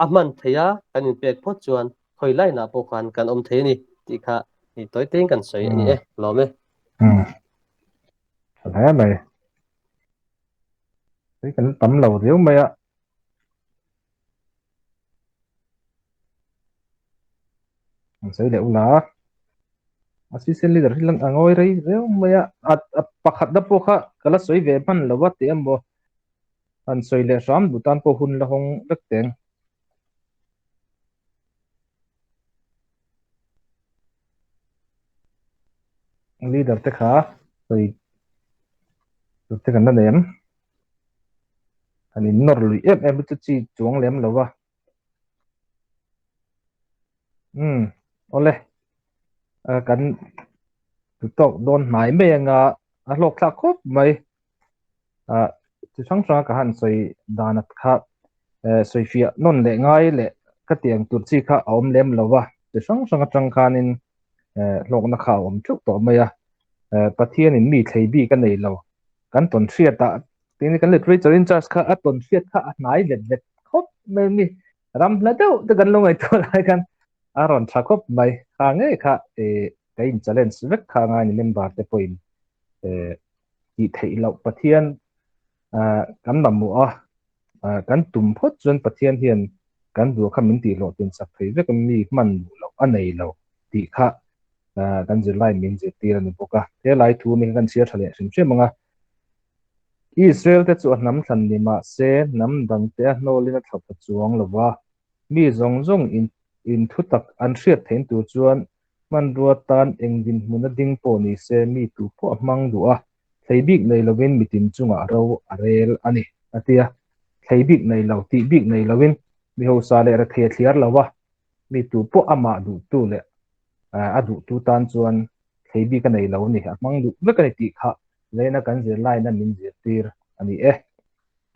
A hman theih a kan inpek phawt chuan khawi lainah pawh khan kan awm thei a ni tih kha tawi tein kan sawi a ni e, lawm e. Tha hle mai. Hei kan tam lo riau mai a. An sawi leh ula. Assistant leader hi lang a ngawi rei riau mai a. A pakhat na pawh kha ka la sawi ve hman lo a tih emaw. Han sawi leh hram duh tan pawh hun la hawng vek teng. Leader te kha sawi tur te kan la nei em? Han in nawr lui em em hi chu chi chuang lem lo va. Umm awle kan tawk dawn hnai mai anga a hlawk thlak khawp mai. Ah chi hrang hranga ka han sawi dan at kha eh sawi fiah nawn leh ngai leh ka tiang tur chi kha a awm lem lo va chi hrang hrang atang khanin eh hlawkna kha a awm theuh tawh mai a eh Pathianin mi thlei bik a nei lo kan tawn hriat ah tin kan literature in charge kha a tawn hriat kha a hnai vet vet khawp mai a ni ram hla deuh te kan lo ngaihtuah lai khan a rawn tha khawp mai kha ngei kha eh ka in challenge vek kha ngai ni member te pawhin eh tih theih loh Pathian kan mamawh a, kan tum phawt chuan Pathian hian kan duh kha min tihhlawh tin sak thei vek a, mi hman duh loh a nei lo tih kha kan zirlai min zirtir a ni bawk a. He lai thu mi kha kan chhiar tha leh hrim hrim ang a. Israel te chu a hnam thlan ni mah se hnam dang te a hnawlin a thlawp a chuang lo va, mi zawng zawng in thu tak an hriat theih tur chuan Hmanrua tan eng dinhmun a ding pawh ni se mi tu pawh a hmang duh a, thlei bik nei lovin mitin chungah ro a rel a ni, a ti a. Thlei bik nei lo, tih bik nei lovin mi hausa leh rethei a thliar lo a, mi tu pawh amah duhtu leh a duhtu tan chuan thlei bik a nei lo a ni, a hmang duh vek a ni tih kha leina kan zirlaina min zirtir a ni e.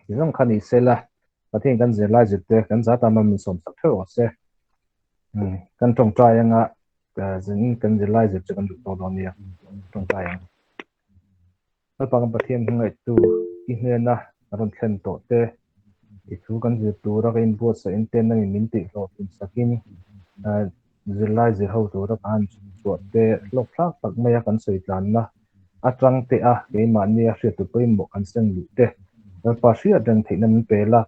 Ti zawng kha ni sela, Pathian kan zirlai zirte kan zat ama min sawmsak theuh rawh se. Kan tawngtai anga zin kan zirlai zir chu kan duh tawh dawn nia tawngtai ang. Lalpa kan Pathian hmangaihtu i hnena rawn thlen tawh te i thu kan zir tura ka inbuatsaih in te nangin min tihhlawhtlin sakin zirlai zir ho tura ka han chhuah te hlawk thlak tak maia kan sawi tlanna atang te a keimahnia hriattu pawimawh kan seng luh te Lalpa hriat reng theihna min pe la.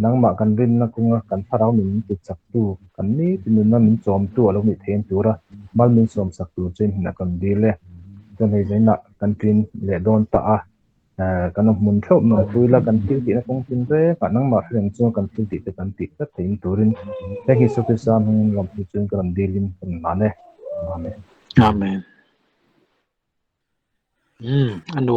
Nangmah kan rinna kawnga kan thlarau nun min tichaktu, kan nitin nunna min chawmtu a lo nih theih tura mal min sawmsak tur chu inhnah kan dil e. Chuan hei zainah kan ṭin leh dawn ta a, kan awm hmun theuh nuam pui la, kan thil tihna kawng tin rengah nangmah hre reng chuan kan thil tih te kan tih tlat theih turin Thank you Sophie Sam hmingin lawmthu chuan ka rawn dilin ka rawn hlan e. Amen. Amen. Umm a nuam.